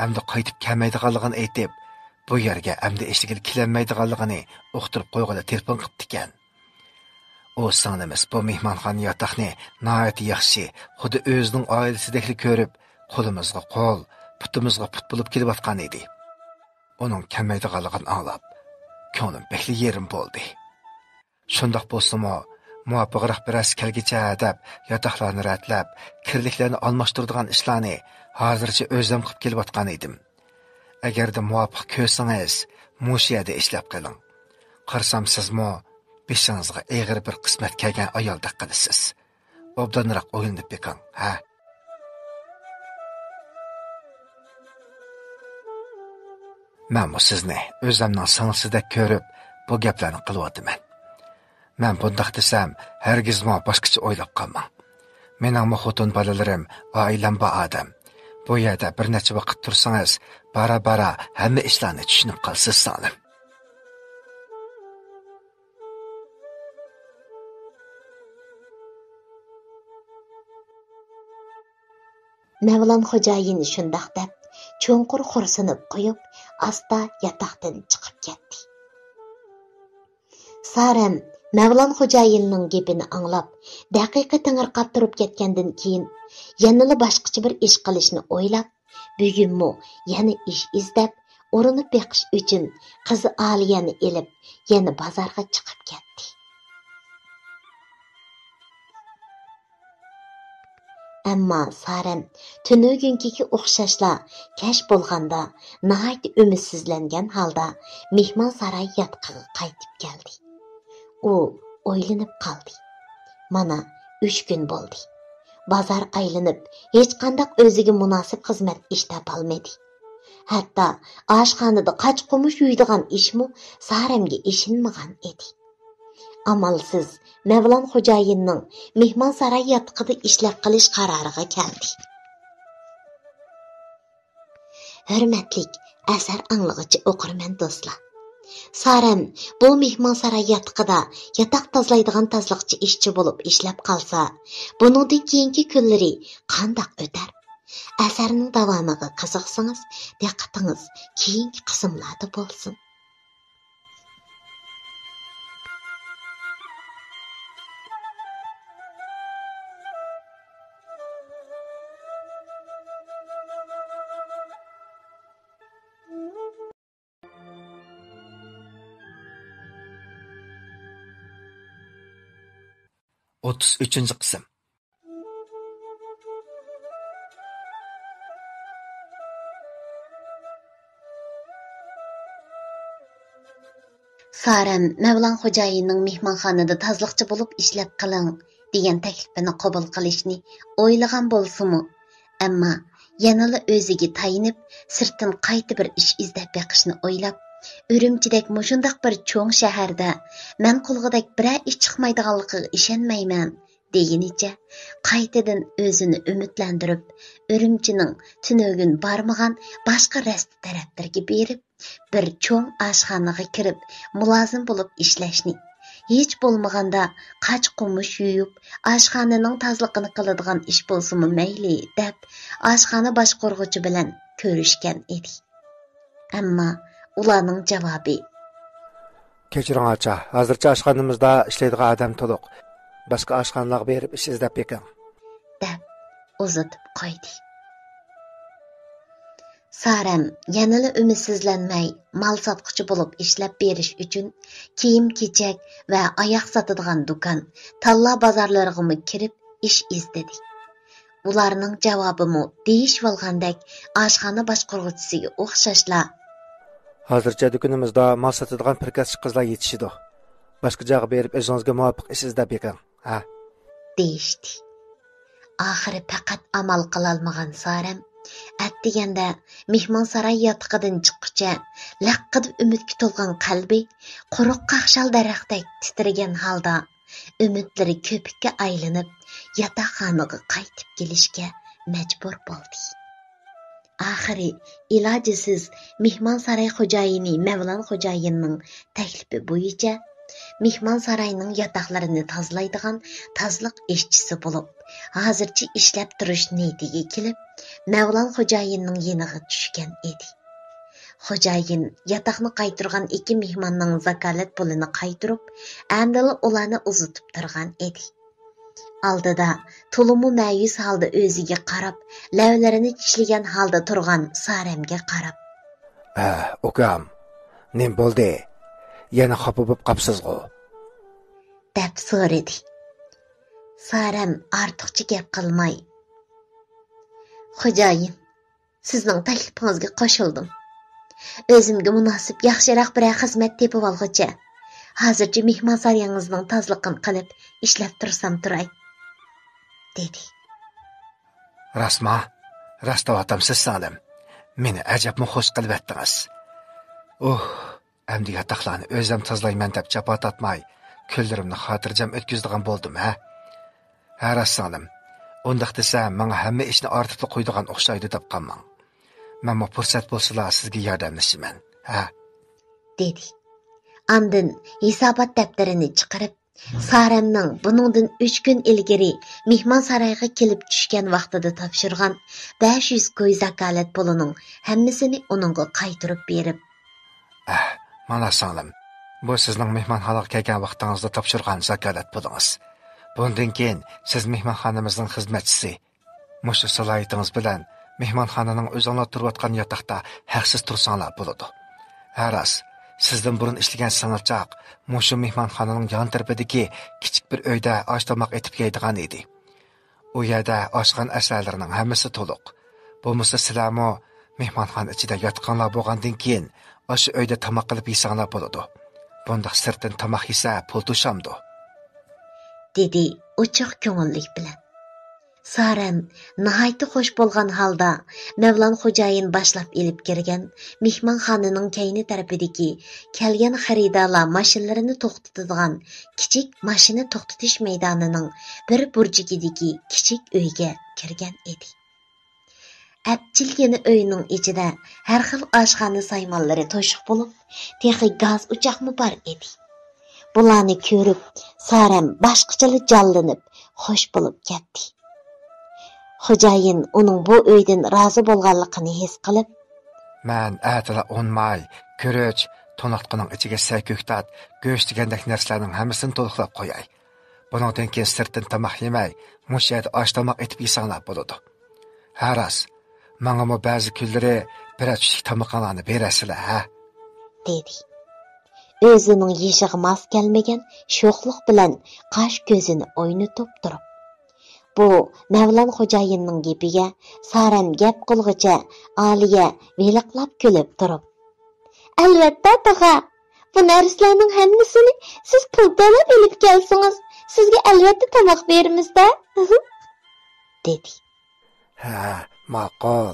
ئەمدى قايتىپ كەلمەيدىغانلىقىنى ئېيتىپ، بۇ يەرگە ئەمدى ئىشلىگىلى كېلەلمەيدىغانلىقىنى ئۇقتۇرۇپ قويغىلى تېلېفون قىپتىكەن. ئۇ سىڭلىمىز بۇ مېھمانخانا ياتاقنى ناھايىتى ياخشى، خۇددى ئۆزىنىڭ ئائىلىسىدەكلا كۆرۈپ، قولىمىزغا قول، پۇتىمىزغا پۇت بولۇپ كېلىۋاتقان ئىدى. ئۇنىڭ كەلمەيدىغانلىقىنى ئاڭلاپ، كۆڭلۈم بەكلا يېرىم بولدى. شۇنداق بولسىمۇ، مۇۋاپىقراق بىرەرسى كەلگىچە دەپ، ياتاقلارنى رەتلەپ، كىرلىكلەرنى ئالماشتۇرىدىغان ئىشلارنى ھازىرچە ئۆزۈم قىلىپ كېلىۋاتقان ئىدىم. ئەگەردە مۇۋاپىق كۆرسىڭىز، مۇشۇ يەردە ئىشلەپ قېلىڭ. قارىسام، سىزمۇ بېشىڭىزغا ئېغىر بىر قىسمەت كەلگەن ئايالدەك قىلىسىز. ئوبدانراق ئويلىنىپ بېقىڭ، ھە؟ مەنمۇ سىزنى ئۆزۈمنىڭ سىڭلىسىدەك كۆرۈپ، بۇ گەپلەرنى قىلىۋاتىمەن. مەن بۇنداق دېسەم، ھەرگىزمۇ باشقىچە ئويلاپ قالماڭ. مېنىڭمۇ خوتۇن بالىلىرىم، ئائىلەم بار ئادەم. بۇ يەردە بىر نەچچە ۋاقىت تۇرسىڭىز، بارا-بارا ھەممە ئىشلارنى چۈشىنىپ قالىسىز، سىڭلىم. مەۋلان خوجايىن شۇنداق دەپ، چوڭقۇر خورسىنىپ قويۇپ، ئاستا ياتاقتىن چىقىپ كەتتى. سارەم مەۋلان خوجايىننىڭ گېپىنى ئاڭلاپ، دەقىقە تېڭىرقاپ تۇرۇپ كەتكەندىن كېيىن، يەنىلا باشقىچە بىر ئىش قىلىشنى ئويلاپ، بۈگۈنمۇ يەنە ئىش ئىزدەپ، ئۇرۇنۇپ بېقىش ئۈچۈن قىزى ئالىيەنى ئېلىپ، يەنە بازارغا چىقىپ كەتتى. ئەمما سارەم تۈنۈگۈنكىگە ئوخشاشلا كەچ بولغاندا ناھايىتى ئۈمىدسىزلەنگەن ھالدا مېھمانساراي ياتىقىغا قايتىپ كەلدى. ئۇ ئويلىنىپ قالدى. مانا، ئۈچ كۈن بولدى. بازار ئايلىنىپ، ھېچقانداق ئۆزىگە مۇناسىپ خىزمەت ئىش تاپالمىدى. ھەتتا ئاشخانىدا قاچا-قومۇچ يۇيىدىغان ئىشمۇ سارەمگە ئېشىنمىغان ئىدى. ئامالسىز، مەۋلان خوجايىننىڭ مېھمانساراي ياتىقىدا ئىشلەپ قېلىش قارارىغا كەلدى. ھۆرمەتلىك ئەسەر ئاڭلىغۇچى ئوقۇرمەن دوستلار! سارەم بۇ مېھمانساراي ياتىقىدا ياتاق تازىلايدىغان تازىلىقچى ئىشچى بولۇپ ئىشلەپ قالسا، بۇنىڭدىن كېيىنكى كۈنلىرى قانداق ئۆتەر؟ ئەسەرنىڭ داۋامىغا قىزىقسىڭىز، دىققىتىڭىز كېيىنكى قىسىملاردا بولسۇن. ئوتتۇز ئۈچىنچى قىسىم. سارەم مەۋلان خوجايىننىڭ مېھمانخانىدا تازىلىقچى بولۇپ ئىشلەپ قېلىڭ دېگەن تەكلىپىنى قوبۇل قىلىشنى ئويلىغان بولسىمۇ، ئەمما يەنىلا ئۆزىگە تايىنىپ، سىرتتىن قايتا بىر ئىش ئىزدەپ بېقىشنى ئويلاپ، ئۈرۈمچىدەك مۇشۇنداق بىر چوڭ شەھەردە مەن قىلغۇدەك بىرەر ئىش چىقمايدىغانلىقىغا ئىشەنمەيمەن، دېگىنىچە قايتىدىن ئۆزىنى ئۈمىدلەندۈرۈپ، ئۈرۈمچىنىڭ تۈنۈگۈن بارمىغان باشقا رەستە تەرەپلىرىگە بېرىپ، بىر چوڭ ئاشخانىغا كىرىپ، مۇلازىم بولۇپ ئىشلەشنى، ھېچ بولمىغاندا قاچا-قومۇچ يۇيۇپ، ئاشخانىنىڭ تازىلىقىنى قىلىدىغان ئىش بولسىمۇ مەيلى، دەپ، ئاشخانا باشقۇرغۇچى بىلەن كۆرۈشكەن ئىدى. ئەمما ئۇلارنىڭ جاۋابى، كەچۈرۈڭ ئاچا، ھازىرچە ئاشخانىمىزدا ئىشلەيدىغان ئادەم تولۇق. باشقا ئاشخانىلارغا بېرىپ ئىش ئىزدەپ بېقىڭ، دەپ ئۇزىتىپ قويدى. سارەم يەنىلا ئۈمىدسىزلەنمەي، مال ساتقۇچى بولۇپ ئىشلەپ بېرىش ئۈچۈن كىيىم-كېچەك ۋە ئاياغ ساتىدىغان دۇكان، تاللا بازارلىرىغىمۇ كىرىپ ئىش ئىزدىدى. ئۇلارنىڭ جاۋابىمۇ دېيىشىۋالغاندەك ئاشخانا باشقۇرغۇچىسىگە ئوخشاشلا، ھازىرچە دۇكىنىمىزدا مال ساتىدىغان پىركاسچى قىزلار يېتىشىدۇ. باشقا جايغا بېرىپ ئۆزىڭىزگە مۇۋاپىق ئىش ئىزدەپ بېقىڭ، ھە، دېيىشتى. ئاخىرى پەقەت ئامال قىلالمىغان سارەم ئەتىگەندە مېھمانساراي ياتىقىدىن چىققۇچە لەققىدە ئۈمىدكە تولغان قەلبى قۇرۇق قاقشال دەرەختەك تىترىگەن ھالدا، ئۈمىدلىرى كۆپۈككە ئايلىنىپ، ياتاقخانىغا قايتىپ كېلىشكە مەجبۇر بولدى. ئاخىرى ئىلاجىسىز مېھمانساراي خوجايىنى مەۋلان خوجايىننىڭ تەكلىپى بويىچە مېھمانساراينىڭ ياتاقلىرىنى تازىلايدىغان تازىلىق ئىشچىسى بولۇپ، ھازىرچە ئىشلەپ تۇرۇش نىيىتىگە كېلىپ، مەۋلان خوجايىننىڭ يېنىغا چۈشكەن ئىدى. خوجايىن ياتاقنى قايتۇرغان ئىككى مېھماننىڭ زاكالەت پۇلىنى قايتۇرۇپ، ئەمدىلا ئۇلارنى ئۇزىتىپ تۇرغان ئىدى. ئالدىدا تولىمۇ مەيۈس ھالدا ئۆزىگە قاراپ، لەۋلىرىنى چىشلىگەن ھالدا تۇرغان سارەمگە قاراپ، «ھە، ئۇكام، نېمە بولدى؟ يەنە خاپا بولۇپ قاپسىزغۇ؟» دەپ سورىدى. سارەم ئارتۇقچە گەپ قىلماي، «خوجايىن، سىزنىڭ تەكلىپىڭىزگە قوشۇلدۇم. ئۆزۈمگە مۇناسىپ ياخشىراق بىرەر خىزمەت تېپىۋالغۇچە، ھازىرچە مېھمانسارىيىڭىزنىڭ تازىلىقىنى قىلىپ ئىشلەپ تۇرسام تۇراي»، دېدى. «راستما؟ راست دەۋاتامسىز، سىڭلىم؟ مېنى ئەجەبمۇ خوش قىلىۋەتتىڭىز. ئۇھ، ئەمدى ياتاقلارنى ئۆزۈم تازىلايمەن دەپ جاپا تارتماي، كۈنلىرىمنى خاتىرجەم ئۆتكۈزىدىغان بولدۇم، ھە؟ ھە، راست سىڭلىم. ئۇنداق دېسە، ماڭا ھەممە ئىشنى ئارتىپلا قويىدىغان ئوخشايدۇ دەپ قالماڭ. مەنمۇ پۇرسەت بولسىلا سىزگە ياردەملىشىمەن، ھە؟» دېدى. ئاندىن ھېسابات دەپتىرىنى چىقىرىپ، سارەمنىڭ بۇنىڭدىن ئۈچ كۈن ئىلگىرى مېھمانسارايغا كېلىپ چۈشكەن ۋاقتىدا تاپشۇرغان بەش يۈز كوي زاكالەت پۇلىنىڭ ھەممىسىنى ئۇنىڭغا قايتۇرۇپ بېرىپ، «ئەھ، مانا سىڭلىم، بۇ سىزنىڭ مېھمانخانىغا كەلگەن ۋاقتىڭىزدا تاپشۇرغان زاكالەت پۇلىڭىز. بۇندىن كېيىن سىز مېھمانخانىمىزنىڭ خىزمەتچىسى. مۇشۇ سالاھىيىتىڭىز بىلەن مېھمانخانىنىڭ ئۆزۈڭلار تۇرۇۋاتقان ياتاقتا ھەقسىز تۇرساڭلار بولىدۇ. ھە راست، سىزدىن بۇرۇن ئىشلىگەن سىڭىلچاق مۇشۇ مېھمانخانىنىڭ يان تەرىپىدىكى كىچىك بىر ئۆيدە ئاش-تاماق ئېتىپ يەيدىغان ئىدى. ئۇ يەردە ئاشخانا ئەسۋالىرىنىڭ ھەممىسى تولۇق. بولمىسا سىلەرمۇ مېھمانخانا ئىچىدە ياتىقىڭلار بولغاندىن كېيىن ئاشۇ ئۆيدە تاماق قىلىپ يېسەڭلار بولىدۇ. بۇنداق سىرتتىن تاماق يېسە پۇل توشامدۇ؟» دېدى ئوچۇق كۆڭۈللۈك بىلەن. سارەم ناھايىتى خوش بولغان ھالدا مەۋلان خوجايىن باشلاپ ئېلىپ كىرگەن مېھمانخانىنىڭ كەينى تەرىپىدىكى كەلگەن خېرىدارلار ماشىنىلىرىنى توختىتىدىغان كىچىك ماشىنا توختىتىش مەيدانىنىڭ بىر بۇرجىكىدىكى كىچىك ئۆيگە كىرگەن ئىدى. ئەپچىل يەنە ئۆينىڭ ئىچىدە ھەر خىل ئاشخانا سايمانلىرى توشۇق بولۇپ، تېخى گاز ئوچاقمۇ بار ئىدى. بۇلارنى كۆرۈپ، سارەم باشقىچىلا جانلىنىپ، خوش بولۇپ كەتتى. خوجايىن ئۇنىڭ بۇ ئۆيدىن رازى بولغانلىقىنى ھېس قىلىپ، مەن ئەتىلا ئۇن ماي، كۈرۈچ، تونۇتقىنىڭ ئىچىگە سەي كۆكتات، گۆش دېگەندەك نەرسىلەرنىڭ ھەممىسىنى تولۇقلاپ قوياي. بۇنىڭدىن كېيىن سىرتتىن تاماق يېمەي، مۇشۇ يەردە ئاش-تاماق ئېتىپ يېسەڭلار بولىدۇ. ھە راست، ماڭىمۇ بەزى كۈنلىرى بىرەر چۈشلۈك تامىقىڭلارنى بېرەرسىلەر، ھە؟ دېدى. ئۆزىنىڭ يېشىغا ماس كەلمىگەن شوخلۇق بىلەن قاش-كۆزىنى ئوينىتىپ تۇرۇپ. بۇ مەۋلان خوجايىننىڭ گېپىگە سارەم گەپ قىلغۇچە ئالىيە ۋىلىقلاپ كۈلۈپ تۇرۇپ، ئەلۋەتتە، تاغا. بۇ نەرسىلەرنىڭ ھەممىسىنى سىز پۇل تۆلەپ ئېلىپ كەلسىڭىز، سىزگە ئەلۋەتتە تاماق بېرىمىز-دە، دېدى. ھە، ماقۇل.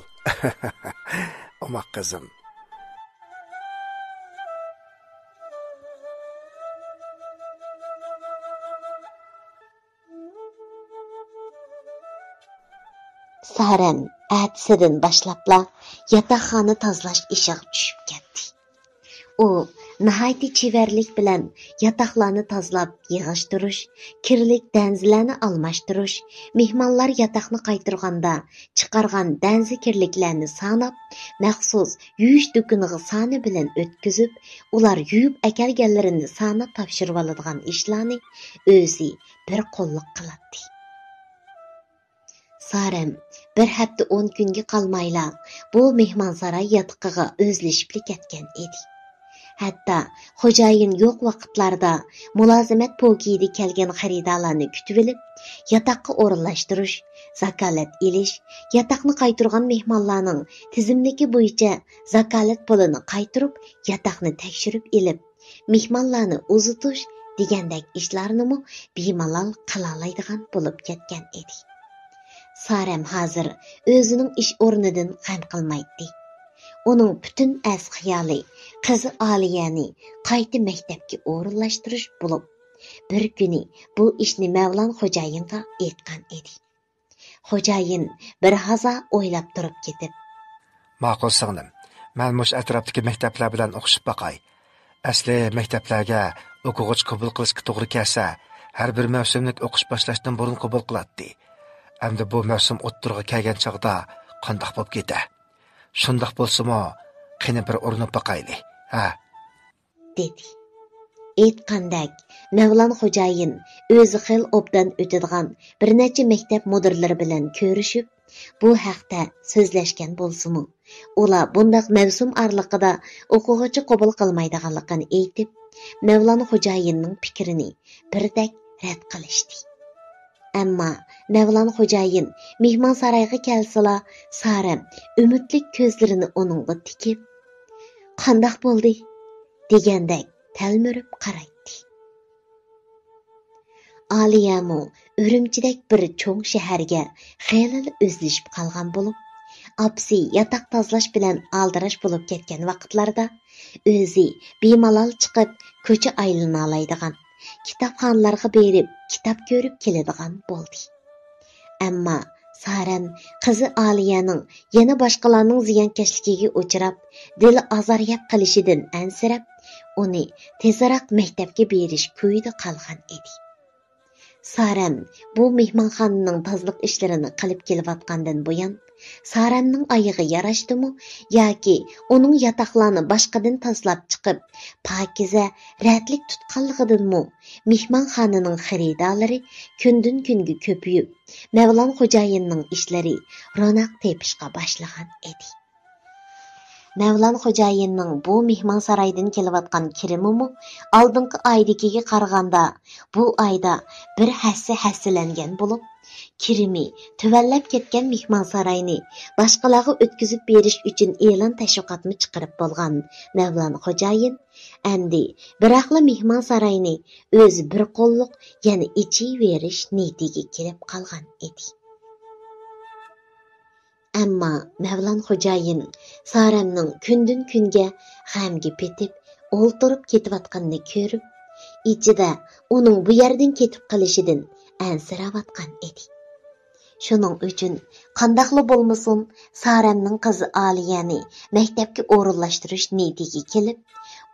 ئوماق قىزىم. سارەم ئەتىسىدىن باشلاپلا ياتاقخانا تازىلاش ئىشىغا چۈشۈپ كەتتى. ئۇ ناھايىتى چېۋەرلىك بىلەن ياتاقلارنى تازىلاپ يىغىشتۇرۇش، كىرلىك دەنزىلەرنى ئالماشتۇرۇش، مېھمانلار ياتاقنى قايتۇرغاندا چىقارغان دەنزە كىرلىكلەرنى ساناپ، مەخسۇس يۇيۇش دۇكىنىغا سانى بىلەن ئۆتكۈزۈپ، ئۇلار يۇيۇپ ئەكەلگەنلىرىنى ساناپ تاپشۇرۇۋالىدىغان ئىشلارنى ئۆزى بىر قوللۇق قىلاتتى. سارەم بىر ھەپتە ئون كۈنگە قالمايلا بۇ مېھمانساراي ياتىقىغا ئۆزلىشىپلا كەتكەن ئىدى. ھەتتا خوجايىن يوق ۋاقىتلاردا مۇلازىمەت پوكىيىدە كەلگەن خېرىدارلارنى كۈتۈۋېلىپ، ياتاققا ئورۇنلاشتۇرۇش، زاكالەت ئېلىش، ياتاقنى قايتۇرغان مېھمانلارنىڭ تىزىملىكى بويىچە زاكالەت پۇلىنى قايتۇرۇپ، ياتاقنى تەكشۈرۈپ ئېلىپ، مېھمانلارنى ئۇزىتىش دېگەندەك ئىشلارنىمۇ بىمالال قىلالايدىغان بولۇپ كەتكەن ئىدى. سارەم ھازىر ئۆزىنىڭ ئىش ئورنىدىن غەم قىلمايتتى. ئۇنىڭ پۈتۈن ئەس خىيالى قىزى ئالىيەنى قايتا مەكتەپكە ئورۇنلاشتۇرۇش بولۇپ، بىر كۈنى بۇ ئىشنى مەۋلان خوجايىنغا ئېيتقان ئىدى. خوجايىن بىر ھازا ئويلاپ تۇرۇپ كېتىپ، ماقۇل سىڭلىم، مەن مۇشۇ ئەتراپتىكى مەكتەپلەر بىلەن ئوقۇشۇپ باقاي. ئەسلى مەكتەپلەرگە ئوقۇغۇچى قوبۇل قىلىشقا توغرا كەلسە، ھەر بىر مەۋسۇملۇق ئوقۇش باشلاشتىن بۇرۇن قوبۇل قىلاتتى. ئەمدى بۇ مەۋسۇم ئوتتۇرىغا كەلگەن چاغدا قانداق بولۇپ كېتە؟ شۇنداق بولسىمۇ، قېنى بىر ئۇرۇنۇپ باقايلى، ھە؟ دېدى. ئېيتقاندەك، مەۋلان خوجايىن ئۆزى خېلى ئوبدان ئۆتىدىغان بىر نەچچە مەكتەپ مۇدىرلىرى بىلەن كۆرۈشۈپ، بۇ ھەقتە سۆزلەشكەن بولسىمۇ، ئۇلار بۇنداق مەۋسۇم ئارىلىقىدا ئوقۇغۇچى قوبۇل قىلمايدىغانلىقىنى ئېيتىپ، مەۋلان خوجايىننىڭ پىكرىنى بىردەك رەت قىلىشتى. ئەمما مەۋلان خوجايىن مېھمانسارايغا كەلسىلا، سارەم ئۈمىدلىك كۆزلىرىنى ئۇنىڭغا تىكىپ، «قانداق بولدى؟» دېگەندەك تەلمۈرۈپ قارايتتى. ئالىيەمۇ ئۈرۈمچىدەك بىر چوڭ شەھەرگە خېلىلا ئۆزلىشىپ قالغان بولۇپ، ئاپىسى ياتاق تازىلاش بىلەن ئالدىراش بولۇپ كەتكەن ۋاقىتلاردا، ئۆزى بىمالال چىقىپ، كوچا ئايلىنالايدىغان، كىتابخانىلارغا بېرىپ، كىتاب كۆرۈپ كېلىدىغان بولدى. ئەمما سارەم قىزى ئالىيەنىڭ يەنە باشقىلارنىڭ زىيانكەشلىكىگە ئۇچراپ، دىلى ئازار يەپ قېلىشىدىن ئەنسىرەپ، ئۇنى تېزراق مەكتەپكە بېرىش كويىدا قالغان ئىدى. سارەم بۇ مېھمانخانىنىڭ تازىلىق ئىشلىرىنى قىلىپ كېلىۋاتقاندىن بۇيان، سارەمنىڭ ئايىغى ياراشتىمۇ ياكى ئۇنىڭ ياتاقلارنى باشقىدىن تازىلاپ چىقىپ، پاكىزە، رەتلىك تۇتقانلىقىدىنمۇ، مېھمانخانىنىڭ خېرىدارلىرى كۈندىن-كۈنگە كۆپىيىپ، مەۋلان خوجايىننىڭ ئىشلىرى روناق تېپىشقا باشلىغان ئىدى. مەۋلان خوجايىننىڭ بۇ مېھمانسارايدىن كېلىۋاتقان كىرىمىمۇ ئالدىنقى ئايدىكىگە قارىغاندا، بۇ ئايدا بىر ھەسسە ھەسسىلەنگەن بولۇپ، كىرىمى تۆۋەنلەپ كەتكەن مېھمانساراينى باشقىلارغا ئۆتكۈزۈپ بېرىش ئۈچۈن ئېلان تەشۋىقاتمۇ چىقىرىپ بولغان مەۋلان خوجايىن ئەمدى بىراقلا مېھمانساراينى ئۆزى بىر قوللۇق يەنە ئېچىۋېرىش نىيىتىگە كېلىپ قالغان ئىدى. ئەمما مەۋلان خوجايىن سارەمنىڭ كۈندىن-كۈنگە غەمگە پېتىپ، ئولتۇرۇپ كېتىۋاتقىنىنى كۆرۈپ، ئىچىدە ئۇنىڭ بۇ يەردىن كېتىپ قېلىشىدىن ئەنسىرەۋاتقان ئىدى. شۇنىڭ ئۈچۈن قانداقلا بولمىسۇن، سارەمنىڭ قىزى ئالىيەنى مەكتەپكە ئورۇنلاشتۇرۇش نىيىتىگە كېلىپ،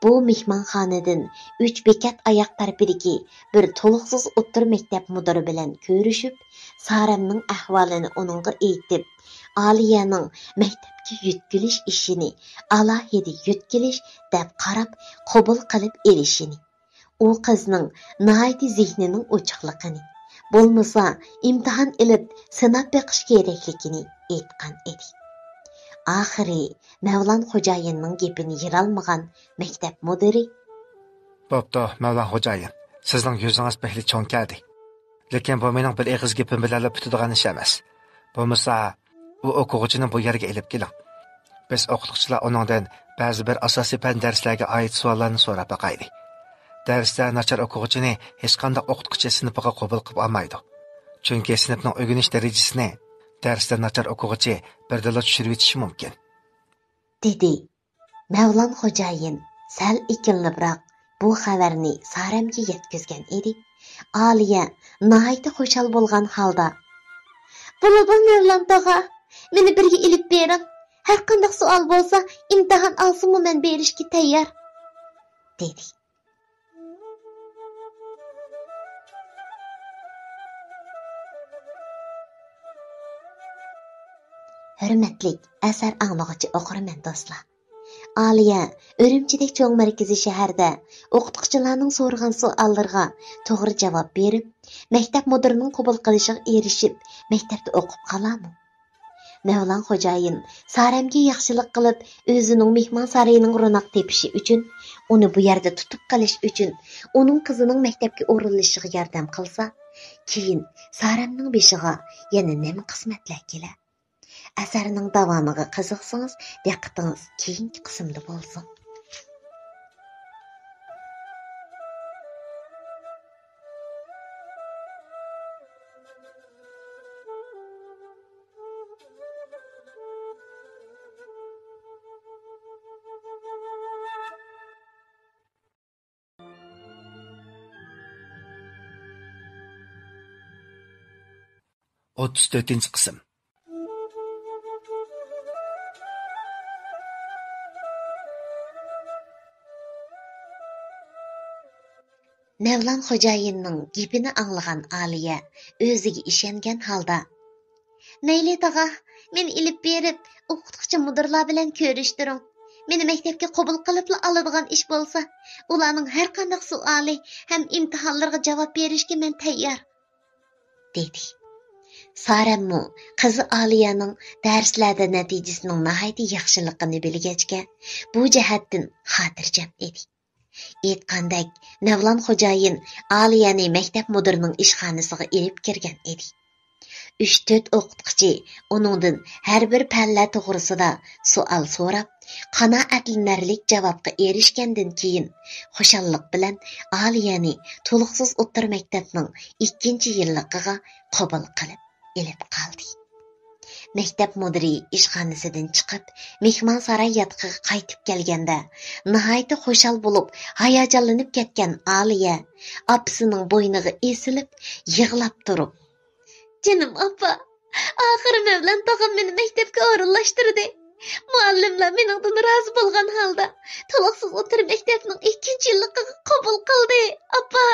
بۇ مېھمانخانىدىن ئۈچ بېكەت ئاياق تەرىپىدىكى بىر تولۇقسىز ئوتتۇرا مەكتەپ مۇدىرى بىلەن كۆرۈشۈپ، سارەمنىڭ ئەھۋالىنى ئۇنىڭغا ئېيتىپ، ئالىيەنىڭ مەكتەپكە يۆتكىلىش ئىشىنى ئالاھىدە يۆتكىلىش دەپ قاراپ قوبۇل قىلىپ ئېلىشىنى، ئۇ قىزنىڭ ناھايىتى زېھنىنىڭ ئوچۇقلۇقىنى، بولمىسا ئىمتىھان ئېلىپ سىناپ بېقىش كېرەكلىكىنى ئېيتقان ئىدى. ئاخىرى مەۋلان خوجايىننىڭ گېپىنى يېرالمىغان مەكتەپ مۇدىرى، بوپتۇ، مەۋلان خوجايىن، سىزنىڭ يۈزىڭىز بەكلا چوڭ كەلدى. لېكىن بۇ مېنىڭ بىر ئېغىز گېپىم بىلەنلا پۈتىدىغان ئىش ئەمەس. بولمىسا، ئۇ ئوقۇغۇچىنى بۇ يەرگە ئېلىپ كېلىڭ. بىز ئوقۇتقۇچىلار ئۇنىڭدىن بەزى بىر ئاساسىي پەن دەرسلەرگە ئائىت سوئاللارنى سوراپ باقايلى. دەرستە ناچار ئوقۇغۇچىنى ھېچقانداق ئوقۇتقۇچى سىنىپىغا قوبۇل قىلىپ ئالمايدۇ. چۈنكى سىنىپنىڭ ئۆگىنىش دەرىجىسىنى دەرستە ناچار ئوقۇغۇچى بىردىنلا چۈشۈرۈۋېتىشى مۇمكىن. دېدى. مەۋلان خوجايىن سەل ئېكىنلىبراق بۇ خەۋەرنى سارەمگە يەتكۈزگەن ئىدى. ئالىيە ناھايىتى خۇشال بولغان ھالدا، بولىدۇ، مەۋلان تاغا، مېنى بىرگە ئېلىپ بېرىڭ. ھەرقانداق سوئال بولسا، ئىمتىھان ئالسىمۇ مەن بېرىشكە تەييار، دېدى. ھۆرمەتلىك ئەسەر ئاڭلىغۇچى ئوقۇرمەن دوستلار. ئالىيە ئۈرۈمچىدەك چوڭ مەركىزىي شەھەردە ئوقۇتقۇچىلارنىڭ سورىغان سوئاللىرىغا توغرا جاۋاب بېرىپ، مەكتەپ مۇدىرىنىڭ قوبۇل قىلىشىغا ئېرىشىپ، مەكتەپتە ئوقۇپ قالامۇ؟ مەۋلان خوجايىن سارەمگە ياخشىلىق قىلىپ، ئۆزىنىڭ مېھمانسارىيىنىڭ روناق تېپىشى ئۈچۈن، ئۇنى بۇ يەردە تۇتۇپ قېلىش ئۈچۈن، ئۇنىڭ قىزىنىڭ مەكتەپكە ئورۇنلىشىشىغا ياردەم قىلسا، كېيىن سارەمنىڭ بېشىغا يەنە نېمە قىسمەتلەر كېلەر؟ ئەسەرنىڭ داۋامىغا قىزىقسىڭىز، دىققىتىڭىز كېيىنكى قىسىمدا بولسۇن. ئوتتۇز تۆتىنچى قىسىم. مەۋلان خوجايىننىڭ گېپىنى ئاڭلىغان ئالىيە ئۆزىگە ئىشەنگەن ھالدا، مەيلى تاغا، مېنى ئېلىپ بېرىپ ئوقۇتقۇچى مۇدىرلار بىلەن كۆرۈشتۈرۈڭ. مېنى مەكتەپكە قوبۇل قىلىپلا ئالىدىغان ئىش بولسا، ئۇلارنىڭ ھەرقانداق سوئالى ھەم ئىمتىھانلىرىغا جاۋاب بېرىشكە مەن تەييار، دېدى. سارەممۇ قىزى ئالىيەنىڭ دەرسلەردە نەتىجىسىنىڭ ناھايىتى ياخشىلىقىنى بىلگەچكە، بۇ جەھەتتىن خاتىرجەم ئىدى. ئېيتقاندەك، مەۋلان خوجايىن ئالىيەنى مەكتەپ مۇدىرىنىڭ ئىشخانىسىغا ئېلىپ كىرگەن ئىدى. ئۈچ-تۆت ئوقۇتقۇچى ئۇنىڭدىن ھەر بىر پەنلەر توغرىسىدا سوئال سوراپ، قانائەتلىنەرلىك جاۋابقا ئېرىشكەندىن كېيىن، خۇشاللىق بىلەن ئالىيەنى تولۇقسىز ئوتتۇرا مەكتەپنىڭ ئىككىنچى يىللىقىغا قوبۇل قىلىپ ئېلىپ قالدى. مەكتەپ مۇدىرى ئىشخانىسىدىن چىقىپ، مېھمانساراي ياتىقىغا قايتىپ كەلگەندە، ناھايىتى خۇشال بولۇپ، ھاياجانلىنىپ كەتكەن ئالىيە ئاپىسىنىڭ بوينىغا ئېسىلىپ، يىغلاپ تۇرۇپ، جېنىم ئاپا، ئاخىرى مەۋلان تاغام مېنى مەكتەپكە ئورۇنلاشتۇردى. مۇئەللىملەر مېنىڭدىن رازى بولغان ھالدا، تولۇقسىز ئوتتۇرا مەكتەپنىڭ ئىككىنچى يىللىقىغا قوبۇل قىلدى، ئاپا،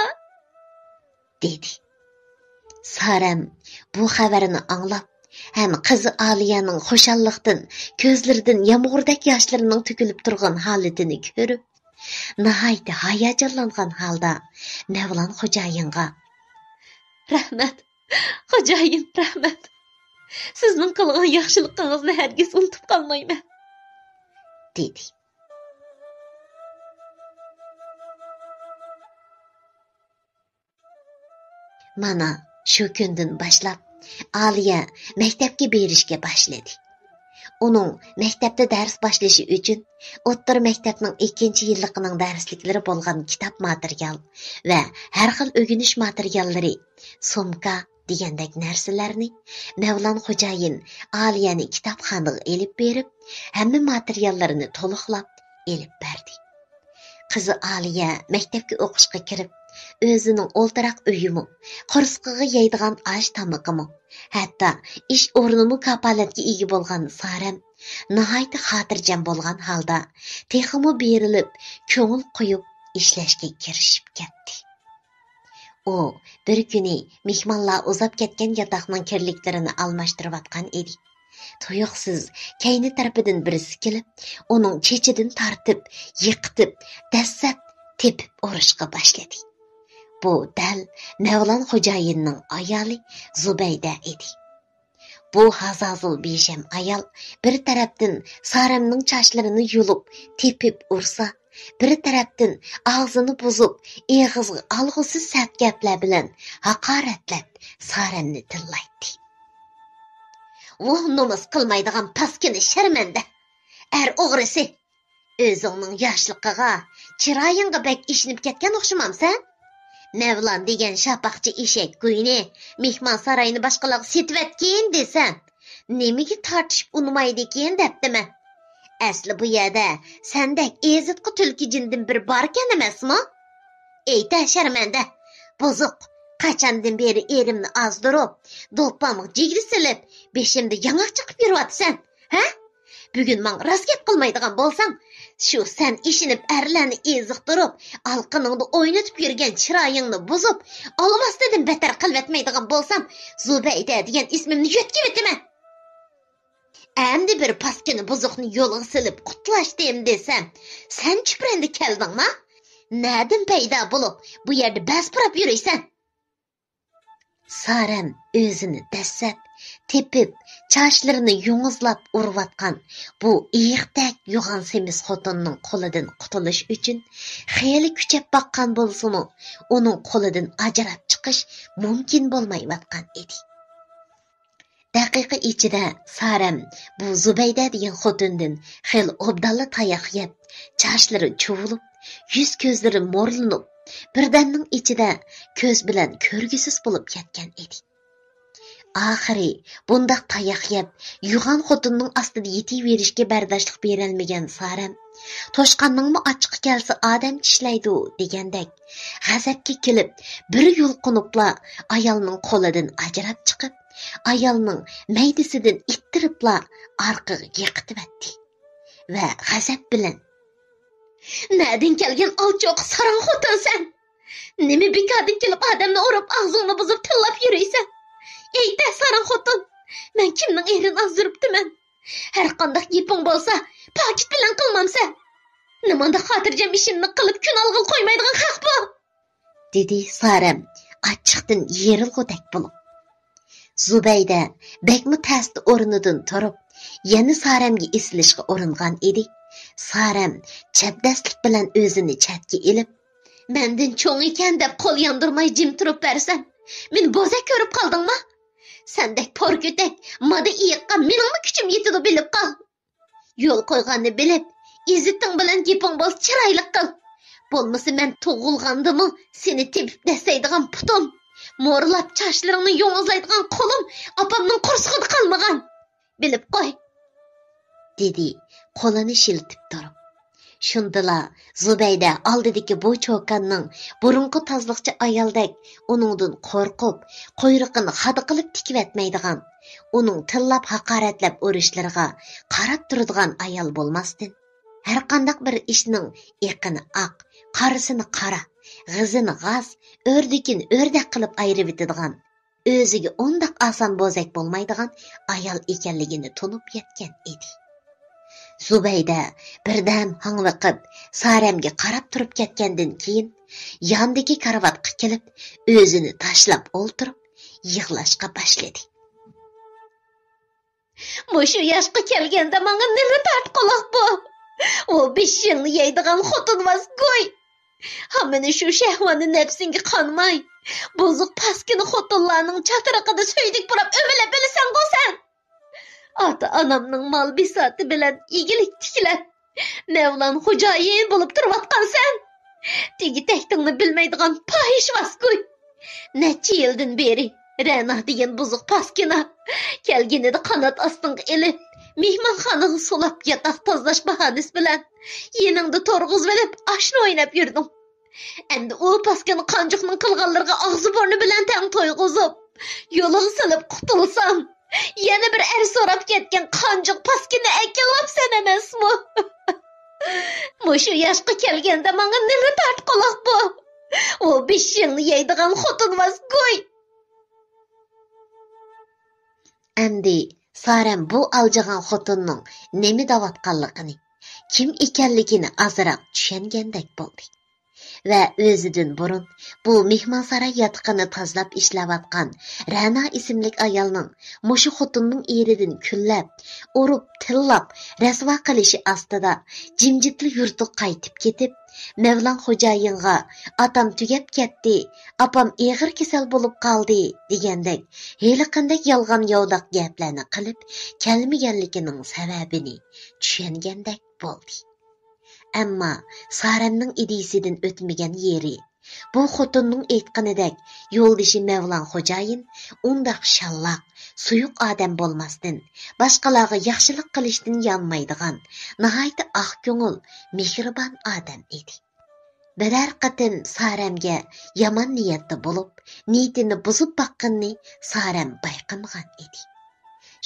دېدى. سارەم بۇ خەۋەرنى ئاڭلاپ ھەم قىزى ئالىيەنىڭ خۇشاللىقتىن كۆزلىرىدىن يامغۇردەك ياشلىرىنىڭ تۆكۈلۈپ تۇرغان ھالىتىنى كۆرۈپ، ناھايىتى ھاياجانلانغان ھالدا مەۋلان خوجايىنغا، رەھمەت، خوجايىن، رەھمەت. سىزنىڭ قىلغان ياخشىلىقىڭىزنى ھەرگىز ئۇنتۇپ قالمايمەن، دېدى. مانا شۇ كۈندىن باشلاپ ئالىيە مەكتەپكە بېرىشكە باشلىدى. ئۇنىڭ مەكتەپتە دەرس باشلىشى ئۈچۈن ئوتتۇرا مەكتەپنىڭ ئىككىنچى يىللىقىنىڭ دەرسلىكلىرى بولغان كىتاب ماتېرىيال ۋە ھەر خىل ئۆگىنىش ماتېرىياللىرى، سومكا دېگەندەك نەرسىلەرنى مەۋلان خوجايىن ئالىيەنى كىتابخانىغا ئېلىپ بېرىپ، ھەممە ماتېرىياللىرىنى تولۇقلاپ ئېلىپ بەردى. قىزى ئالىيە مەكتەپكە ئوقۇشقا كىرىپ، ئۆزىنىڭ ئولتۇراق ئۆيىمۇ، قورسىقىغا يەيدىغان ئاش تامىقىمۇ، ھەتتا ئىش ئورنىمۇ كاپالەتكە ئىگە بولغان سارەم ناھايىتى خاتىرجەم بولغان ھالدا تېخىمۇ بېرىلىپ، كۆڭۈل قويۇپ ئىشلەشكە كىرىشىپ كەتتى. ئۇ بىر كۈنى مېھمانلار ئۇزاپ كەتكەن ياتاقنىڭ كىرلىكلىرىنى ئالماشتۇرۇۋاتقان ئىدى. تۇيۇقسىز كەينى تەرىپىدىن بىرسى كېلىپ، ئۇنىڭ چېچىدىن تارتىپ، يىقىتىپ، دەسسەپ تېپىپ ئۇرۇشقا باشلىدى. بۇ دەل مەۋلان خوجايىننىڭ ئايالى زۇبەيدە ئىدى. بۇ ھازازۇل بىشەم ئايال بىر تەرەپتىن سارەمنىڭ چاچلىرىنى يۇلۇپ، تېپىپ ئۇرسا، بىر تەرەپتىن ئاغزىنى بۇزۇپ، ئېغىزىغا ئالغۇسىز سەت گەپلەر بىلەن ھاقارەتلەپ، سارەمنى تىللايتتى. ۋاھ، نومۇس قىلمايدىغان پاسكىنا شەرمەندە! ئەر ئوغرىسى! ئۆزۈڭنىڭ ياشلىقىغا، چىرايىڭغا بەك ئىشىنىپ كەتكەن ئوخشىمامسەن؟ مەۋلان دېگەن شاپاقچى ئېشەك گۇينى مېھمانساراينى باشقىلارغا سېتىۋەتكىن دېسەم، نېمىگە تارتىشىپ ئۇنىمايدىكىن دەپتىمەن. ئەسلى بۇ يەردە سەندەك ئېزىتقۇ تۈلكە جىندىن بىرى باركەن ئەمەسمۇ؟ ئېيتە شەرمەندە، بۇزۇق، قاچاندىن بېرى ئېرىمنى ئازدۇرۇپ، دوپپامغا جىگدە سېلىپ، بېشىمدا ياڭاق چېقىپ يۈرۈۋاتىسەن، ھە؟ بۈگۈن ماڭا راست گەپ قىلمايدىغان بولساڭ، شۇ سەن ئىشىنىپ ئەرلەرنى ئېزىقتۇرۇپ، ئالىقىنىڭدا ئوينىتىپ يۈرگەن چىرايىڭنى بۇزۇپ، ئالۋاستىدىن بەتەر قىلىۋەتمەيدىغان بولسام، زۇبەيدە دېگەن ئىسمىمنى يۆتكىۋېتىمەن. ئەمدى بىر پاسكىنا بۇزۇقنى يولغا سېلىپ قۇتلاشتىم دېسەم، سەن چۈپرەندە كەلدىڭما؟ نەدىن پەيدا بولۇپ، بۇ يەردە بەس پۇراپ يۈرۈيسەن؟ سارەم ئۆزىنى دەسسەپ، تېپىپ، چاچلىرىنى يۇڭۇزلاپ ئۇرۇۋاتقان بۇ ئېيىقتەك يوغان سېمىز خوتۇننىڭ قولىدىن قۇتۇلۇش ئۈچۈن خېلى كۈچەپ باققان بولسىمۇ، ئۇنىڭ قولىدىن ئاجراپ چىقىش مۇمكىن بولمايۋاتقان ئىدى. دەقىقە ئىچىدە سارەم بۇ زۇبەيدە دېگەن خوتۇندىن خېلى ئوبدانلا تاياق يەپ، چاچلىرى چۇۋۇلۇپ، يۈز-كۆزلىرى مورلىنىپ، بىردەمنىڭ ئىچىدە كۆز بىلەن كۆرگۈسىز بولۇپ كەتكەن ئىدى. ئاخىرى بۇنداق تاياق يەپ، يوغان خوتۇننىڭ ئاستىدا يېتىۋېرىشكە بەرداشلىق بېرەلمىگەن سارەم، توشقاننىڭمۇ ئاچچىقى كەلسە ئادەم چىشلەيدۇ دېگەندەك، غەزەپكە كېلىپ، بىر يۇلقۇنۇپلا ئايالنىڭ قولىدىن ئاجراپ چىقىپ، ئايالنىڭ مەيدىسىدىن ئىتتىرىپلا ئارقىغا يىقىتىۋەتتى ۋە غەزەپ بىلەن، نەدىن كەلگەن ئالچوق ساراڭ خوتۇن سەن؟ نېمە بىكاردىن كېلىپ ئادەمنى ئۇرۇپ، ئاغزىڭنى بۇزۇپ تىللاپ يۈرۈيسەن؟ ئېيتە، ساراڭ خوتۇن، مەن كىمنىڭ ئېرىنى ئازدۇرۇپتىمەن؟ ھەرقانداق گېپىڭ بولسا، پاكىت بىلەن قىلمامسەن؟ نېمانداق خاتىرجەم ئىشىمنى قىلىپ كۈن ئالغىلى قويمايدىغان خەق بۇ؟ دېدى سارەم ئاچچىقتىن يېرىلغۇدەك بولۇپ. زۇبەيدە بەكمۇ تەستە ئورنىدىن تۇرۇپ، يەنە سارەمگە ئېسىلىشقا ئۇرۇنغان ئىدى. سارەم چەبدەسلىك بىلەن ئۆزىنى چەتكە ئېلىپ، مەندىن چوڭ ئىكەن دەپ قول ياندۇرماي جىم تۇرۇپ بەرسەم، مېنى بوزەك كۆرۈپ قالدىڭما؟ سەندەك پوركۆتەك مادا ئېيىققا مېنىڭمۇ كۈچۈم يېتىدۇ، بىلىپ قال. يول قويغاننى بىلىپ، ئىززىتىڭ بىلەن گېپىڭ بولسا چىرايلىق قىل. بولمىسا مەن تۇغۇلغاندىمۇ سېنى تېپىپ دەسسەيدىغان پۇتۇم، مورىلاپ چاچلىرىڭنى يۇڭۇزلايدىغان قولۇم ئاپامنىڭ قورسىقىدا قالمىغان. بىلىپ قوي، دېدى قولىنى شىلتىپ تۇرۇپ. شۇندىلا زۇبەيدە ئالدىدىكى بۇ چوكاننىڭ بۇرۇنقى تازىلىقچى ئايالدەك ئۇنىڭدىن قورقۇپ، قۇيرۇقىنى خادا قىلىپ تىكىۋەتمەيدىغان، ئۇنىڭ تىللاپ ھاقارەتلەپ ئۇرۇشلىرىغا قاراپ تۇرىدىغان ئايال بولماستىن، ھەرقانداق بىر ئىشنىڭ ئېقىنى ئاق، قارىسىنى قارا، غىزىنى غاز، ئۆردىكىنى ئۆردەك قىلىپ ئايرىۋېتىدىغان، ئۆزىگە ئۇنداق ئاسان بوزەك بولمايدىغان ئايال ئىكەنلىكىنى تونۇپ يەتكەن ئىدى. زۇبەيدە بىردەم ھاڭۋېقىپ، سارەمگە قاراپ تۇرۇپ كەتكەندىن كېيىن، ياندىكى كارىۋاتقا كېلىپ، ئۆزىنى تاشلاپ ئولتۇرۇپ، يىغلاشقا باشلىدى. مۇشۇ ياشقا كەلگەندە ماڭا نېمە تارتقۇلۇق بۇ؟ ئۇ بېشىڭنى يەيدىغان خوتۇنۋاز گۇي! ھامىنى شۇ شەھۋانى نەپسىڭگە قانماي، بۇزۇق پاسكىنا خوتۇنلارنىڭ چاترىقىدا سۈيدۈك پۇراپ ئۆمىلەپ ئۆلىسەنغۇ سەن! ئاتا-ئانامنىڭ مال بىساتى بىلەن ئىگىلىك تىكلەپ، مەۋلان خوجايىن بولۇپ تۇرۇۋاتقانسەن! تېگى-تەكتىڭنى بىلمەيدىغان پاھىشۋاز گۇي! نەچچە يىلدىن بېرى رەنا دېگەن بۇزۇق پاسكىنا كەلگىنىدە قانات ئاستىڭغا ئېلىپ، مېھمانخانىغا سولاپ ياتاق تازىلاش باھانىسى بىلەن يېنىڭدا تۇرغۇزۇۋېلىپ ئاشنا ئويناپ يۈردۈڭ. ئەمدى ئۇ پاسكىنا قانجۇقنىڭ قىلغانلىرىغا ئاغزى-بۇرنى بىلەن تەڭ تويغۇزۇپ، يولىغا سېلىپ قۇتۇلسام، يەنە بىر ئەر سوراپ كەتكەن قانجۇق پاسكىنا ئەكېلىۋاپسەن ئەمەسمۇ؟ مۇشۇ ياشقا كەلگەندە ماڭا نېمە تارتقۇلۇق بۇ؟ ئۇ بېشىڭنى يەيدىغان خوتۇنۋاز گۇي! ئەمدى سارەم بۇ ئالجىغان خوتۇننىڭ نېمە دەۋاتقانلىقىنى، كىم ئىكەنلىكىنى ئازراق چۈشەنگەندەك بولدى. ۋە ئۆزىدىن بۇرۇن بۇ مېھمانساراي ياتىقىنى تازىلاپ ئىشلەۋاتقان رەنا ئىسىملىك ئايالنىڭ مۇشۇ خوتۇننىڭ ئېرىدىن كۈنلەپ، ئۇرۇپ، تىللاپ، رەسۋا قىلىشى ئاستىدا جىمجىتلا يۇرتىغا قايتىپ كېتىپ، مەۋلان خوجايىنغا «ئاتام تۈگەپ كەتتى، ئاپام ئېغىر كېسەل بولۇپ قالدى» دېگەندەك ھېلىقىندەك يالغان-ياۋىداق گەپلەرنى قىلىپ كەلمىگەنلىكىنىڭ سەۋەبىنى چۈشەنگەندەك بولدى. ئەمما سارەمنىڭ ئىدىيىسىدىن ئۆتمىگەن يېرى، بۇ خوتۇننىڭ ئېيتقىنىدەك، يولدىشى مەۋلان خوجايىن ئۇنداق شاللاق، سۇيۇق ئادەم بولماستىن، باشقىلارغا ياخشىلىق قىلىشتىن يانمايدىغان، ناھايىتى ئاق كۆڭۈل، مېھرىبان ئادەم ئىدى. بىرەر قېتىم سارەمگە يامان نىيەتتە بولۇپ، نىيىتىنى بۇزۇپ باققىنىنى سارەم بايقىمىغان ئىدى.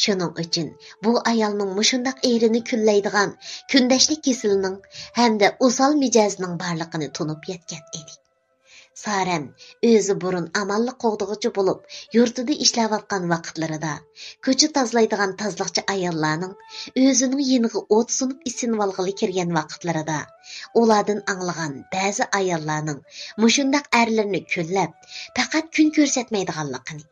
شۇنىڭ ئۈچۈن بۇ ئايالنىڭ مۇشۇنداق ئېرىنى كۈنلەيدىغان كۈندەشلىك كېسىلىنىڭ ھەمدە ئوسال مىجەزىنىڭ بارلىقىنى تونۇپ يەتكەن ئىدى. سارەم ئۆزى بۇرۇن ئامانلىق قوغدىغۇچى بولۇپ، يۇرتىدا ئىشلەۋاتقان ۋاقىتلىرىدا، كوچا تازىلايدىغان تازىلىقچى ئاياللارنىڭ ئۆزىنىڭ يېنىغا ئوت سۇنۇپ ئىسسىنىۋالغىلى كىرگەن ۋاقىتلىرىدا، ئۇلاردىن ئاڭلىغان بەزى ئاياللارنىڭ مۇشۇنداق ئەرلىرىنى كۈنلەپ، پەقەت كۈن كۆرسەتمەيدىغانلىقىنى،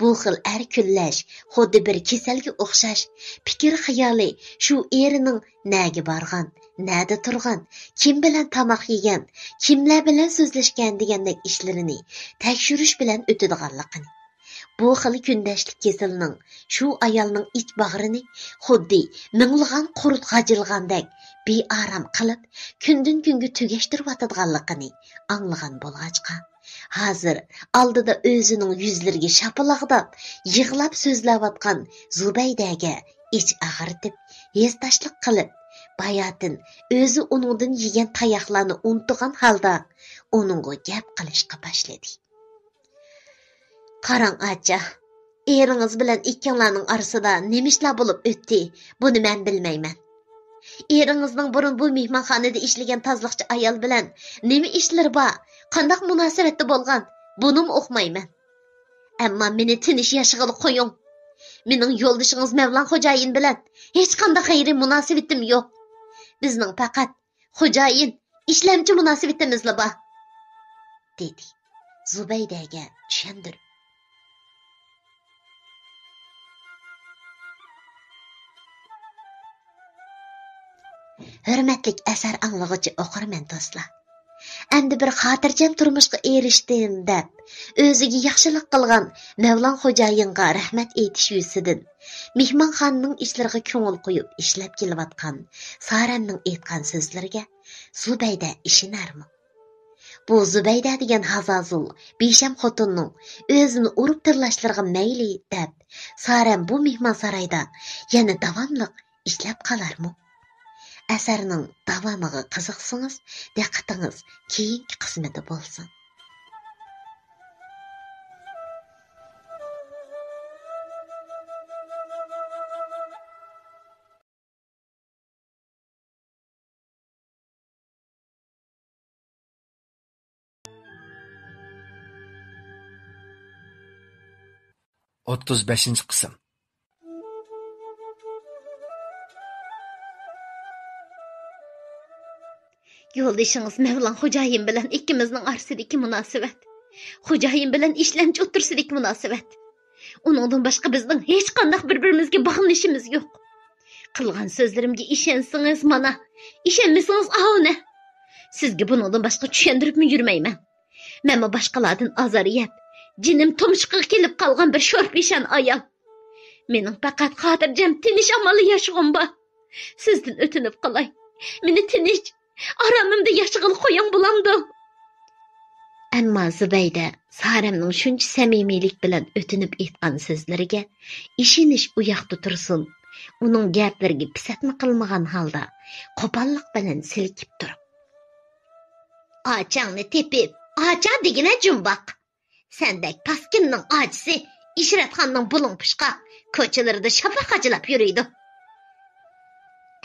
بۇ خىل ئەر كۈنلەش خۇددى بىر كېسەلگە ئوخشاش، پىكىر-خىيالى شۇ ئېرىنىڭ نەگە بارغان، نەدە تۇرغان، كىم بىلەن تاماق يېگەن، كىملەر بىلەن سۆزلەشكەن دېگەندەك ئىشلىرىنى تەكشۈرۈش بىلەن ئۆتىدىغانلىقىنى، بۇ خىل كۈندەشلىك كېسىلىنىڭ شۇ ئايالنىڭ ئىچ باغرىنى خۇددى مىڭلىغان قۇرت غاجىلىغاندەك بىئارام قىلىپ، كۈندىن-كۈنگە تۈگەشتۈرۈۋاتىدىغانلىقىنى ئاڭلىغان بولغاچقا، ھازىر ئالدىدا ئۆزىنىڭ يۈزلىرىگە شاپىلاقداپ، يىغلاپ سۆزلەۋاتقان زۇبەيدەگە ئىچ ئاغرىتىپ، ھېسداشلىق قىلىپ، باياتىن ئۆزى ئۇنىڭدىن يېگەن تاياقلارنى ئۇنتۇغان ھالدا ئۇنىڭغا گەپ قىلىشقا باشلىدى. قاراڭ، ئاچا، ئېرىڭىز بىلەن ئىككىڭلارنىڭ ئارىسىدا نېمە ئىشلار بولۇپ ئۆتتى، بۇنى مەن بىلمەيمەن. ئېرىڭىزنىڭ بۇرۇن بۇ مېھمانخانىدا ئىشلىگەن تازىلىقچى ئايال بىلەن نېمە ئىشلىرى بار، قانداق مۇناسىۋەتتە بولغان، بۇنىمۇ ئۇقمايمەن. ئەمما مېنى تىنچ ياشىغىلى قويۇڭ. مېنىڭ يولدىشىڭىز مەۋلان خوجايىن بىلەن ھېچقانداق غەيرىي مۇناسىۋىتىم يوق. بىزنىڭ پەقەت خوجايىن، ئىشلەمچى مۇناسىۋىتىمىزلا بار، دېدى زۇبەيدەگە چۈشەندۈرۈپ. ھۆرمەتلىك ئەسەر ئاڭلىغۇچى ئوقۇرمەن دوستلار! ئەمدى بىر خاتىرجەم تۇرمۇشقا ئېرىشتىم دەپ، ئۆزىگە ياخشىلىق قىلغان مەۋلان خوجايىنغا رەھمەت ئېيتىش يۈزىسىدىن، مېھمانخانىنىڭ ئىشلىرىغا كۆڭۈل قويۇپ ئىشلەپ كېلىۋاتقان سارەمنىڭ ئېيتقان سۆزلىرىگە زۇبەيدە ئىشىنەرمۇ؟ بۇ زۇبەيدە دېگەن ھازازۇل، بىشەم خوتۇننىڭ ئۆزىنى ئۇرۇپ تىللاشلىرىغا مەيلى دەپ، سارەم بۇ مېھمانسارايدا يەنە داۋاملىق ئىشلەپ قالارمۇ؟ ئەسەرنىڭ داۋامىغا قىزىقسىڭىز، دىققىتىڭىز كېيىنكى قىسمىدا بولسۇن. ئوتتۇز بەشىنچى قىسىم. يولدىشىڭىز مەۋلان خوجايىن بىلەن ئىككىمىزنىڭ ئارىسىدىكى مۇناسىۋەت، خوجايىن بىلەن ئىشلەمچى ئوتتۇرىسىدىكى مۇناسىۋەت. ئۇنىڭدىن باشقا بىزنىڭ ھېچقانداق بىر-بىرىمىزگە باغلىنىشىمىز يوق. قىلغان سۆزلىرىمگە ئىشەنسىڭىز مانا، ئىشەنمىسىڭىز ئاۋۇ نە. سىزگە بۇنىڭدىن باشقا چۈشەندۈرۈپمۇ يۈرمەيمەن. مەنمۇ باشقىلاردىن ئازار يەپ، جېنىم تۇمشۇقىغا كېلىپ قالغان بىر شورپىشان ئايال. مېنىڭ پەقەت خاتىرجەم، تىنچ ئامانلا ياشىغۇم بار. سىزدىن ئۆتۈنۈپ قالاي، مېنى تىنچ، ئارامىمدا ياشىغىلى قويۇڭ، بولامدۇ؟ ئەمما زۇبەيدە سارەمنىڭ شۇنچە سەمىمىيلىك بىلەن ئۆتۈنۈپ ئېيتقان سۆزلىرىگە ئىشىنىش ئۇ ياقتا تۇرسۇن، ئۇنىڭ گەپلىرىگە پىسەتمە قىلمىغان ھالدا، قوپاللىق بىلەن سىلكىپ تۇرۇپ، «ئاچاڭنى تېپىپ، ئاچا دېگىنە جۇمباق! سەندەك پاسكىنىنىڭ ئاچىسى ئىشرەتخانىنىڭ بۇلۇڭ پۇچقاق كوچىلىرىدا شاپاق قاچىلاپ يۈرىدۇ.»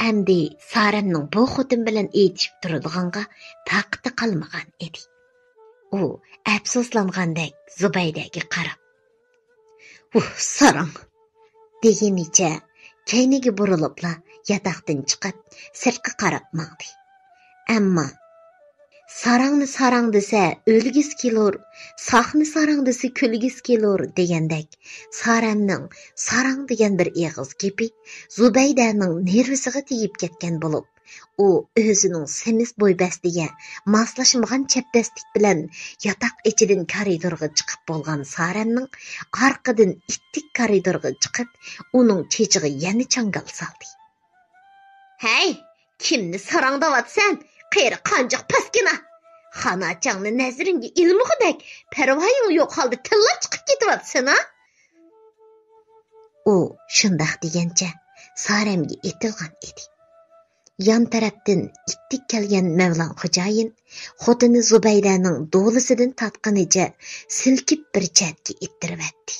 ئەمدى سارەمنىڭ بۇ خوتۇن بىلەن ئېيتىشىپ تۇرىدىغانغا تاقىتى قالمىغان ئىدى. ئۇ ئەپسۇسلانغاندەك زۇبەيدەگە قاراپ، «ۋۇھ، ساراڭ!» دېگىنىچە كەينىگە بۇرۇلۇپلا ياتاقتىن چىقىپ، سىرتقا قاراپ ماڭدى. ئەمما «ساراڭنى ساراڭ دېسە، ئۆلگۈسى كېلۇر، ساقنى ساراڭ دېسە، كۈلگۈسى كېلۇر» دېگەندەك، سارەمنىڭ «ساراڭ» دېگەن بىر ئېغىز گېپى زۇبەيدەنىڭ نېرۋىسىغا تېگىپ كەتكەن بولۇپ، ئۇ ئۆزىنىڭ سېمىز بوي-بەستىگە ماسلاشمىغان چەبدەسلىك بىلەن ياتاق ئىچىدىن كارىدورغا چىقىپ بولغان سارەمنىڭ ئارقىدىن ئىتتىك كارىدورغا چىقىپ، ئۇنىڭ چېچىغا يەنە چاڭگال سالدى. «ھەي، كىمنى ساراڭ دەۋاتىسەن، قېرى قانجۇق پاسكىنا! خاناچاڭنى نەزىرىڭگە ئىلمىغۇدەك پەرۋايىڭ يوق ھالدا تىللاپ چىقىپ كېتىۋاتىسەن-ھە!» ئۇ شۇنداق دېگەنچە سارەمگە ئېتىلغان ئىدى. يان تەرەپتىن ئىتتىك كەلگەن مەۋلان خوجايىن خوتۇنى زۇبەيدەنىڭ دولىسىدىن تارتقىنىچە سىلكىپ بىر چەتكە ئىتتىرىۋەتتى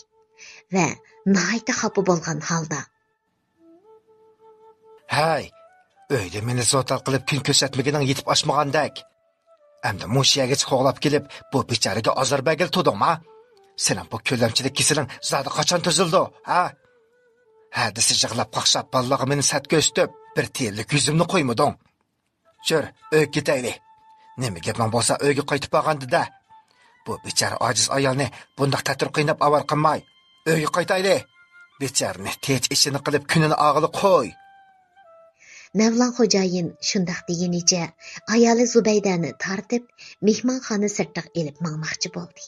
ۋە ناھايىتى خاپا بولغان ھالدا، «ھەي، ئۆيدە مېنى زوتال قىلىپ كۈن كۆرسەتمىگىنىڭ يېتىپ ئاشمىغاندەك. ئەمدى مۇشۇ يەرگىچە قوغلاپ كېلىپ، بۇ بىچارىگە ئازار بەرگىلى تۇردۇڭما؟ سېنىڭ بۇ كۆلەمچىلىك كېسىلىڭ زادى قاچان تۈزۈلىدۇ، ھە؟ ھە دېسە يىغلاپ قاقشاپ، بالىلارغا مېنى سەت كۆرسىتىپ، بىر تىيىنلىك يۈزۈمنى قويمىدىڭ. چۈر، ئۆيگە كېتەيلى. نېمە گەپنىڭ بولسا، ئۆيگە قايتىپ بارغاندا-دە. بۇ بىچارە ئاجىز ئايالنى بۇنداق تەتۈر قىيناپ ئاۋارە قىلماي، ئۆيگە قايتايلى. بىچارىنى تىنچ ئىشىنى قىلىپ، كۈنىنى ئاغىلى قوي.» مەۋلان خوجايىن شۇنداق دېگىنىچە ئايالى زۇبەيدەنى تارتىپ، مېھمانخانا سىرتىغا ئېلىپ ماڭماقچى بولدى.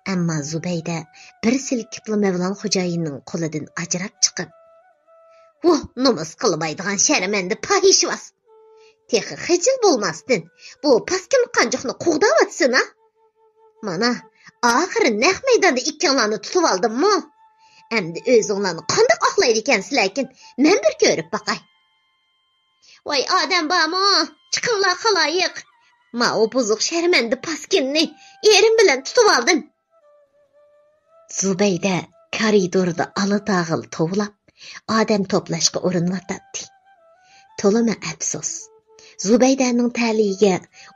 ئەمما زۇبەيدە بىر سىلكىپلا مەۋلان خوجايىننىڭ قولىدىن ئاجراپ چىقىپ، «ۋۇھ، نومۇس قىلمايدىغان شەرمەندە پاھىشۋاز! تېخى خىجىل بولماستىن، بۇ پاسكىنا قانجۇقنى قوغداۋاتىسەن-ھە! مانا، ئاخىرى نەق مەيداندا ئىككىڭلارنى تۇتۇۋالدىممۇ؟ ئەمدى ئۆزۈڭلارنى قانداق ئاقلايدىكەنسىلەركىن، مەن بىر كۆرۈپ باقاي.» «ۋاي، ئادەم بارمۇ؟ چىقىڭلار، خالايىق! ماۋۇ بۇزۇق شەرمەندە پاسكىنىنى ئېرىم بىلەن تۇتۇۋالدىم.» زۇبەيدە كارىدوردا ئالا-تاغىلا توۋلاپ، ئادەم توپلاشقا ئۇرۇنۇۋاتاتتى. تولىمۇ ئەپسۇس، زۇبەيدەنىڭ تەلىيىگە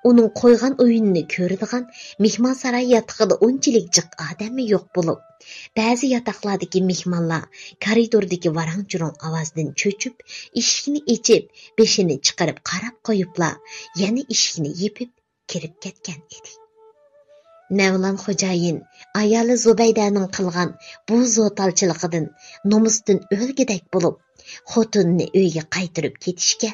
ئۇنىڭ قويغان ئويۇنىنى كۆرىدىغان مېھمانساراي ياتىقىدا ئۇنچىلىك جىق ئادەممۇ يوق بولۇپ، بەزى ياتاقلاردىكى مېھمانلار كارىدوردىكى ۋاراڭ-چۇرۇڭ ئاۋازدىن چۆچۈپ، ئىشىكنى ئېچىپ، بېشىنى چىقىرىپ قاراپ قويۇپلا، يەنە ئىشىكنى يېپىپ، كىرىپ كەتكەن ئىدى. مەۋلان خوجايىن ئايالى زۇبەيدەنىڭ قىلغان بۇ زوتالچىلىقىدىن نومۇستىن ئۆلگۈدەك بولۇپ، خوتۇنىنى ئۆيگە قايتۇرۇپ كېتىشكە،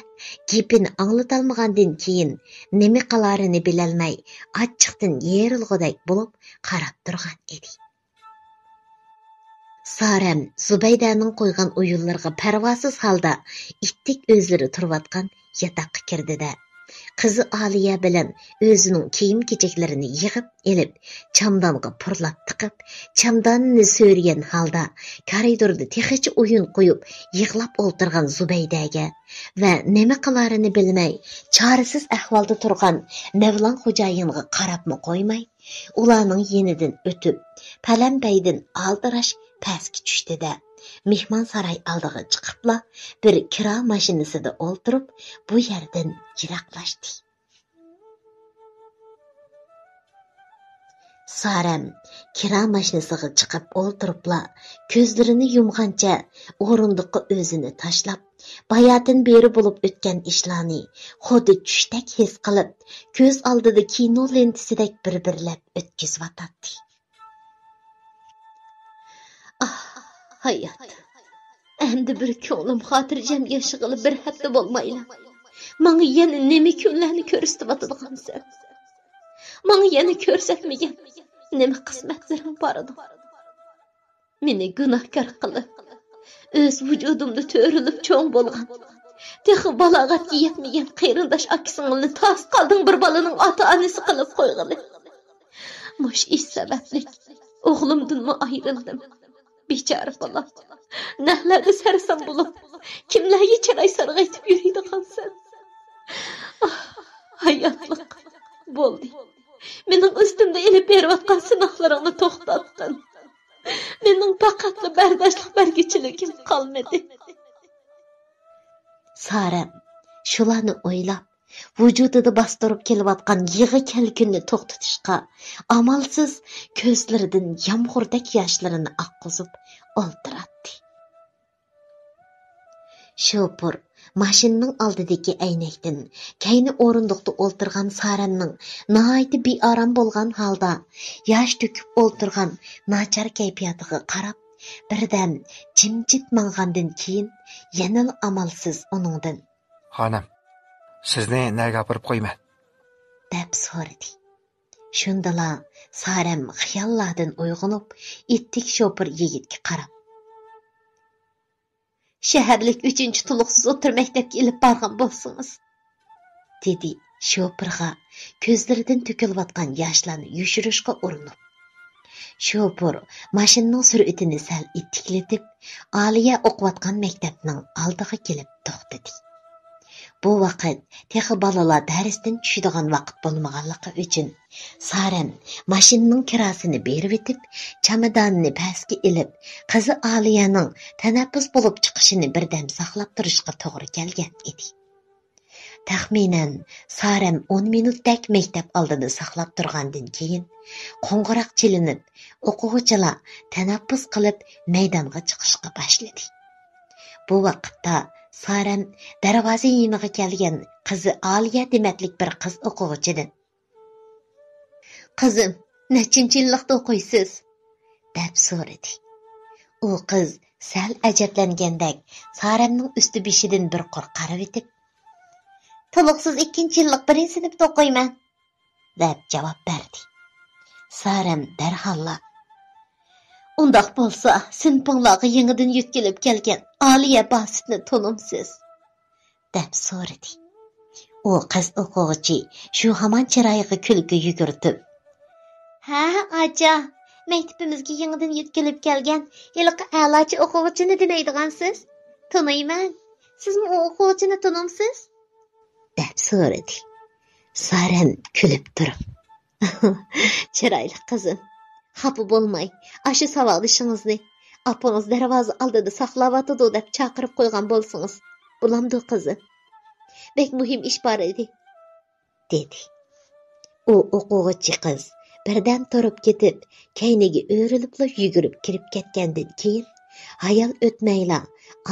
گېپىنى ئاڭلىتالمىغاندىن كېيىن، نېمە قىلارىنى بىلەلمەي، ئاچچىقتىن يېرىلغۇدەك بولۇپ قاراپ تۇرغان ئىدى. سارەم زۇبەيدەنىڭ قويغان ئويۇنلىرىغا پەرۋاسىز ھالدا ئىتتىك ئۆزلىرى تۇرۇۋاتقان ياتاققا كىردى-دە، قىزى ئالىيە بىلەن ئۆزىنىڭ كىيىم-كېچەكلىرىنى يىغىپ ئېلىپ، چامدانغا پۇرلاپ تىقىپ، چامدانىنى سۆرىگەن ھالدا كارىدوردا تېخىچە ئويۇن قويۇپ يىغلاپ ئولتۇرغان زۇبەيدەگە ۋە نېمە قىلارىنى بىلمەي، چارىسىز ئەھۋالدا تۇرغان مەۋلان خوجايىنغا قاراپمۇ قويماي، ئۇلارنىڭ يېنىدىن ئۆتۈپ، پەلەمپەيدىن ئالدىراش پەسكە چۈشتى-دە، مېھمانساراي ئالدىغا چىقىپلا، بىر كىرا ماشىنىسىدا ئولتۇرۇپ، بۇ يەردىن يىراقلاشتى. سارەم كىرا ماشىنىسىغا چىقىپ ئولتۇرۇپلا، كۆزلىرىنى يۇمغانچە ئورۇندۇققا ئۆزىنى تاشلاپ، باياتىن بېرى بولۇپ ئۆتكەن ئىشلارنى خۇددى چۈشتەك ھېس قىلىپ، كۆز ئالدىدا كىنو لېنتىسىدەك بىر-بىرلەپ ئۆتكۈزۈۋاتاتتى. ئاھ، ھايات! ئەمدى بىر كۆڭلۈم خاتىرجەم ياشىغىلى بىر ھەپتە بولمايلا، ماڭا يەنە نېمە كۈنلەرنى كۆرسىتىۋاتىدىغانسەن؟ ماڭا يەنە كۆرسەتمىگىن، نېمە قىسمەتلىرىڭ باردۇ؟ مېنى گۇناھكار قىلىپ، ئۆز ۋۇجۇدۇمدا تۆرىلىپ چوڭ بولغان، تېخى بالاغەتكە يەتمىگەن قېرىنداش ئاكا-سىڭىلنى تاس قالدىڭ بىر بالىنىڭ ئاتا-ئانىسى قىلىپ قويغىلى. مۇشۇ ئىش سەۋەبلىك ئوغلۇمدىنمۇ ئايرىلدىم. بىچارە بالام، نەلەردە سەرسان بولۇپ، كىملەرگە چىراي سارغايتىپ يۈرىدىغانسەن؟ ئاھ، ھاياتلىق، بولدى. مېنىڭ ئۈستۈمدە ئېلىپ بېرىۋاتقان سىناقلىرىڭنى توختاتقىن. مېنىڭ پەقەتلا بەرداشلىق بەرگۈچىلىكىم قالمىدى. سارەم شۇلارنى ئويلاپ، ۋۇجۇدىدا باستۇرۇپ كېلىۋاتقان يىغا كەلكۈننى توختىتىشقا ئامالسىز كۆزلىرىدىن يامغۇردەك ياشلىرىنى ئاققۇزۇپ ئولتۇراتتى. شوپۇر ماشىنىنىڭ ئالدىدىكى ئەينەكتىن كەينى ئورۇندۇقتا ئولتۇرغان سارەمنىڭ ناھايىتى بىئارام بولغان ھالدا ياش تۆكۈپ ئولتۇرغان ناچار كەيپىياتىغا قاراپ، بىردەم جىمجىت ماڭغاندىن كېيىن يەنىلا ئامالسىز ئۇنىڭدىن: «خانىم، سىزنى نەگە ئاپىرىپ قويىمەن؟» دەپ سورىدى. شۇندىلا سارەم خىياللاردىن ئويغىنىپ، ئىتتىك شوپۇر يىگىتكە قاراپ: «شەھەرلىك ئۈچىنچى تولۇقسىز ئوتتۇرا مەكتەپكە ئېلىپ بارغان بولسىڭىز»، دېدى شوپۇرغا كۆزلىرىدىن تۆكۈلۈۋاتقان ياشلارنى يوشۇرۇشقا ئۇرۇنۇپ. شوپۇر ماشىنىنىڭ سۈرئىتىنى سەل ئىتتىكلىتىپ، ئالىيە ئوقۇۋاتقان مەكتەپنىڭ ئالدىغا كېلىپ توختىدى. بۇ ۋاقىت تېخى بالىلار دەرستىن چۈشىدىغان ۋاقىت بولمىغانلىقى ئۈچۈن، سارەم ماشىنىنىڭ كىراسىنى بېرىۋېتىپ، چامادانىنى پەسكە ئېلىپ، قىزى ئالىيەنىڭ تەنەپپۇس بولۇپ چىقىشىنى بىردەم ساقلاپ تۇرۇشقا توغرا كەلگەن ئىدى. تەخمىنەن، سارەم ئون مىنۇتتەك مەكتەپ ئالدىدا ساقلاپ تۇرغاندىن كېيىن، قوڭغۇراق چېلىنىپ، ئوقۇغۇچىلار تەنەپپۇس قىلىپ، مەيدانغا چىقىشقا باشلىدى. بۇ ۋاقىتتا سارەم دەرۋازا يېنىغا كەلگەن قىزى ئالىيە دېمەتلىك بىر قىز ئوقۇغۇچىدىن: «قىزىم، نەچچىنچى يىللىقتا ئوقۇيسىز؟» دەپ سورىدى. ئۇ قىز سەل ئەجەبلەنگەندەك سارەمنىڭ ئۈستى بېشىدىن بىر قۇر قارىۋېتىپ: «تولۇقسىز ئىككىنچى يىللىق بىرىنچى سىنىپتا ئوقۇيمەن» دەپ جاۋاب بەردى. سارەم دەرھاللا: «ئۇنداق بولسا، سىنىپىڭلارغا يېڭىدىن يۆتكىلىپ كەلگەن ئالىيە باسىتنى تونۇمسىز؟» دەپ سورىدى. ئۇ قىز ئوقۇغۇچى شۇ ھامان چىرايىغا كۈلكە يۈگۈرتۈپ: «ھە، ئاچا، مەكتىپىمىزگە يېڭىدىن يۆتكىلىپ كەلگەن ھېلىقى ئەلاچى ئوقۇغۇچىنى دېمەيدىغانسىز؟ تونۇيمەن. سىزمۇ ئۇ ئوقۇغۇچىنى تونۇمسىز؟» دەپ سورىدى. سارەم كۈلۈپ تۇرۇپ: «چىرايلىق قىزىم، خاپا بولماي، ئاشۇ ساۋاقدىشىڭىزنى ئاپىڭىز دەرۋازا ئالدىدا ساقلاۋاتىدۇ دەپ چاقىرىپ قويغان بولسىڭىز بولامدۇ، قىزىم؟» بەك مۇھىم ئىش بار ئىدى، دېدى. ئۇ ئوقۇغۇچى قىز بىردەم تۇرۇپ كېتىپ، كەينىگە ئۆرۈلۈپلا يۈگۈرۈپ كىرىپ كەتكەندىن كېيىن، ھايال ئۆتمەيلا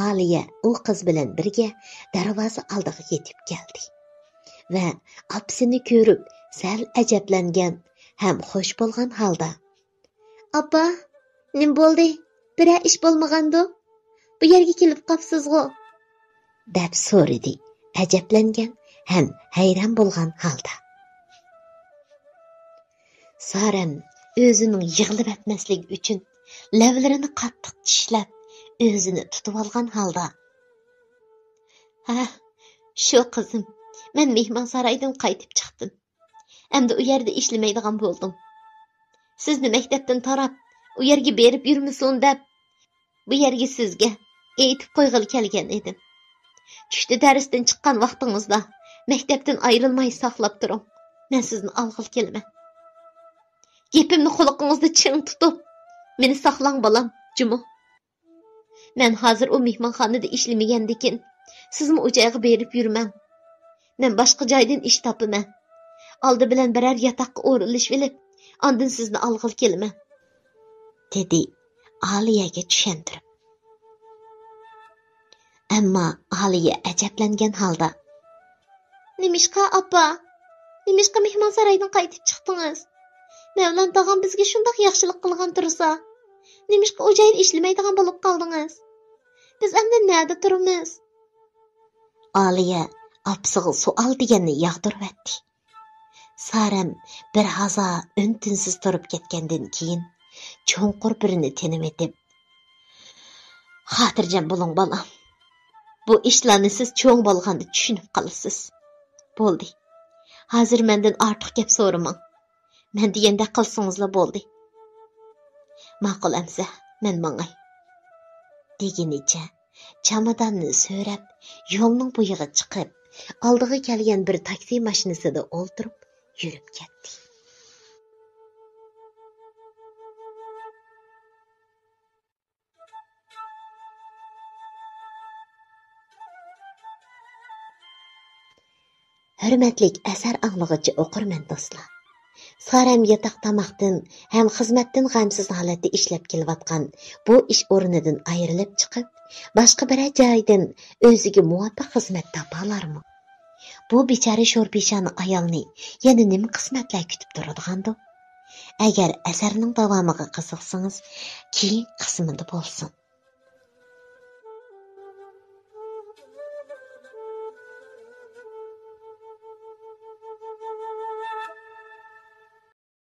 ئالىيە ئۇ قىز بىلەن بىرگە دەرۋازا ئالدىغا يېتىپ كەلدى ۋە ئاپىسىنى كۆرۈپ سەل ئەجەبلەنگەن ھەم خۇش بولغان ھالدا، «ئاپا، نېمە بولدى؟ بىرەر ئىش بولمىغاندۇ؟ بۇ يەرگە كېلىپ قاپسىزغۇ؟» دەپ سورىدى، ئەجەبلەنگەن ھەم ھەيران بولغان ھالدا. سارەم ئۆزىنىڭ يىغلىۋەتمەسلىكى ئۈچۈن لەۋلىرىنى قاتتىق چىشلەپ، ئۆزىنى تۇتۇۋالغان ھالدا، «ھە، شۇ قىزىم، مەن مېھمانسارايدىن قايتىپ چىقتىم. ئەمدى ئۇ يەردە ئىشلىمەيدىغان بولدۇم. سىزنى مەكتەپتىن تاراپ، ئۇ يەرگە بېرىپ يۈرمىسۇن دەپ، بۇ يەرگە سىزگە ئېيتىپ قويغىلى كەلگەن ئىدىم. چۈشتە دەرستىن چىققان ۋاقتىڭىزدا مەكتەپتىن ئايرىلماي ساقلاپ تۇرۇڭ. مەن سىزنى ئالغىلى كېلىمەن. گېپىمنى قۇلىقىڭىزدا چىڭ تۇتۇپ، مېنى ساقلاڭ، بالام، جۇمۇ.» مەن ھازىر ئۇ مېھمانخانىدا ئىشلىمىگەندىكىن، سىزمۇ ئۇ جايغا بېرىپ يۈرمەڭ. مەن باشقا جايدىن ئىش تاپىمەن. ئالدى بىلەن بىرەر ياتاققا ئورۇنلىشىۋېلىپ، ئاندىن سىزنى ئالغىلى كېلىمەن، دېدى ئالىيەگە چۈشەندۈرۈپ. ئەمما ئالىيە ئەجەبلەنگەن ھالدا، «نېمىشقا، ئاپا؟ نېمىشقا مېھمانسارايدىن قايتىپ چىقتىڭىز؟ مەۋلان تاغام بىزگە شۇنداق ياخشىلىق قىلغان تۇرسا، نېمىشقا ئۇ جايدا ئىشلىمەيدىغان بولۇپ قالدىڭىز؟ بىز ئەمدى نەدە تۇرىمىز؟» ئالىيە ئاپىسىغا سوئال دېگەننى ياغدۇرۇۋەتتى. سارەم بىر ھازا ئۈن-تىنسىز تۇرۇپ كەتكەندىن كېيىن، چوڭقۇر بىرنى تىنىۋېتىپ، «خاتىرجەم بولۇڭ، بالام. بۇ ئىشلارنى سىز چوڭ بولغاندا چۈشىنىپ قالىسىز. بولدى. ھازىر مەندىن ئارتۇق گەپ سورىماڭ. مەن دېگەندەك قىلسىڭىزلا بولدى.» «ماقۇل ئەمسە، مەن ماڭاي.» دېگىنىچە چاماداننى سۆرەپ، يولنىڭ بويىغا چىقىپ، ئالدىغا كەلگەن بىر تاكسى ماشىنىسىدا ئولتۇرۇپ يۈرۈپ كەتتى. ھۆرمەتلىك ئەسەر ئاڭلىغۇچى ئوقۇرمەن دوستلار! سارەم ياتاق تاماقتىن ھەم خىزمەتتىن غەمسىز ھالەتتە ئىشلەپ كېلىۋاتقان بۇ ئىش ئورنىدىن ئايرىلىپ چىقىپ، باشقا بىرەر جايدىن ئۆزىگە مۇۋاپىق خىزمەت تاپالارمۇ؟ بۇ بىچارە شورپىشانە ئايالنى يەنە نېمە قىسمەتلەر كۈتۈپ تۇرىدىغاندۇ؟ ئەگەر ئەسەرنىڭ داۋامىغا قىزىقسىڭىز، كېيىنكى قىسمىدا بولسۇن.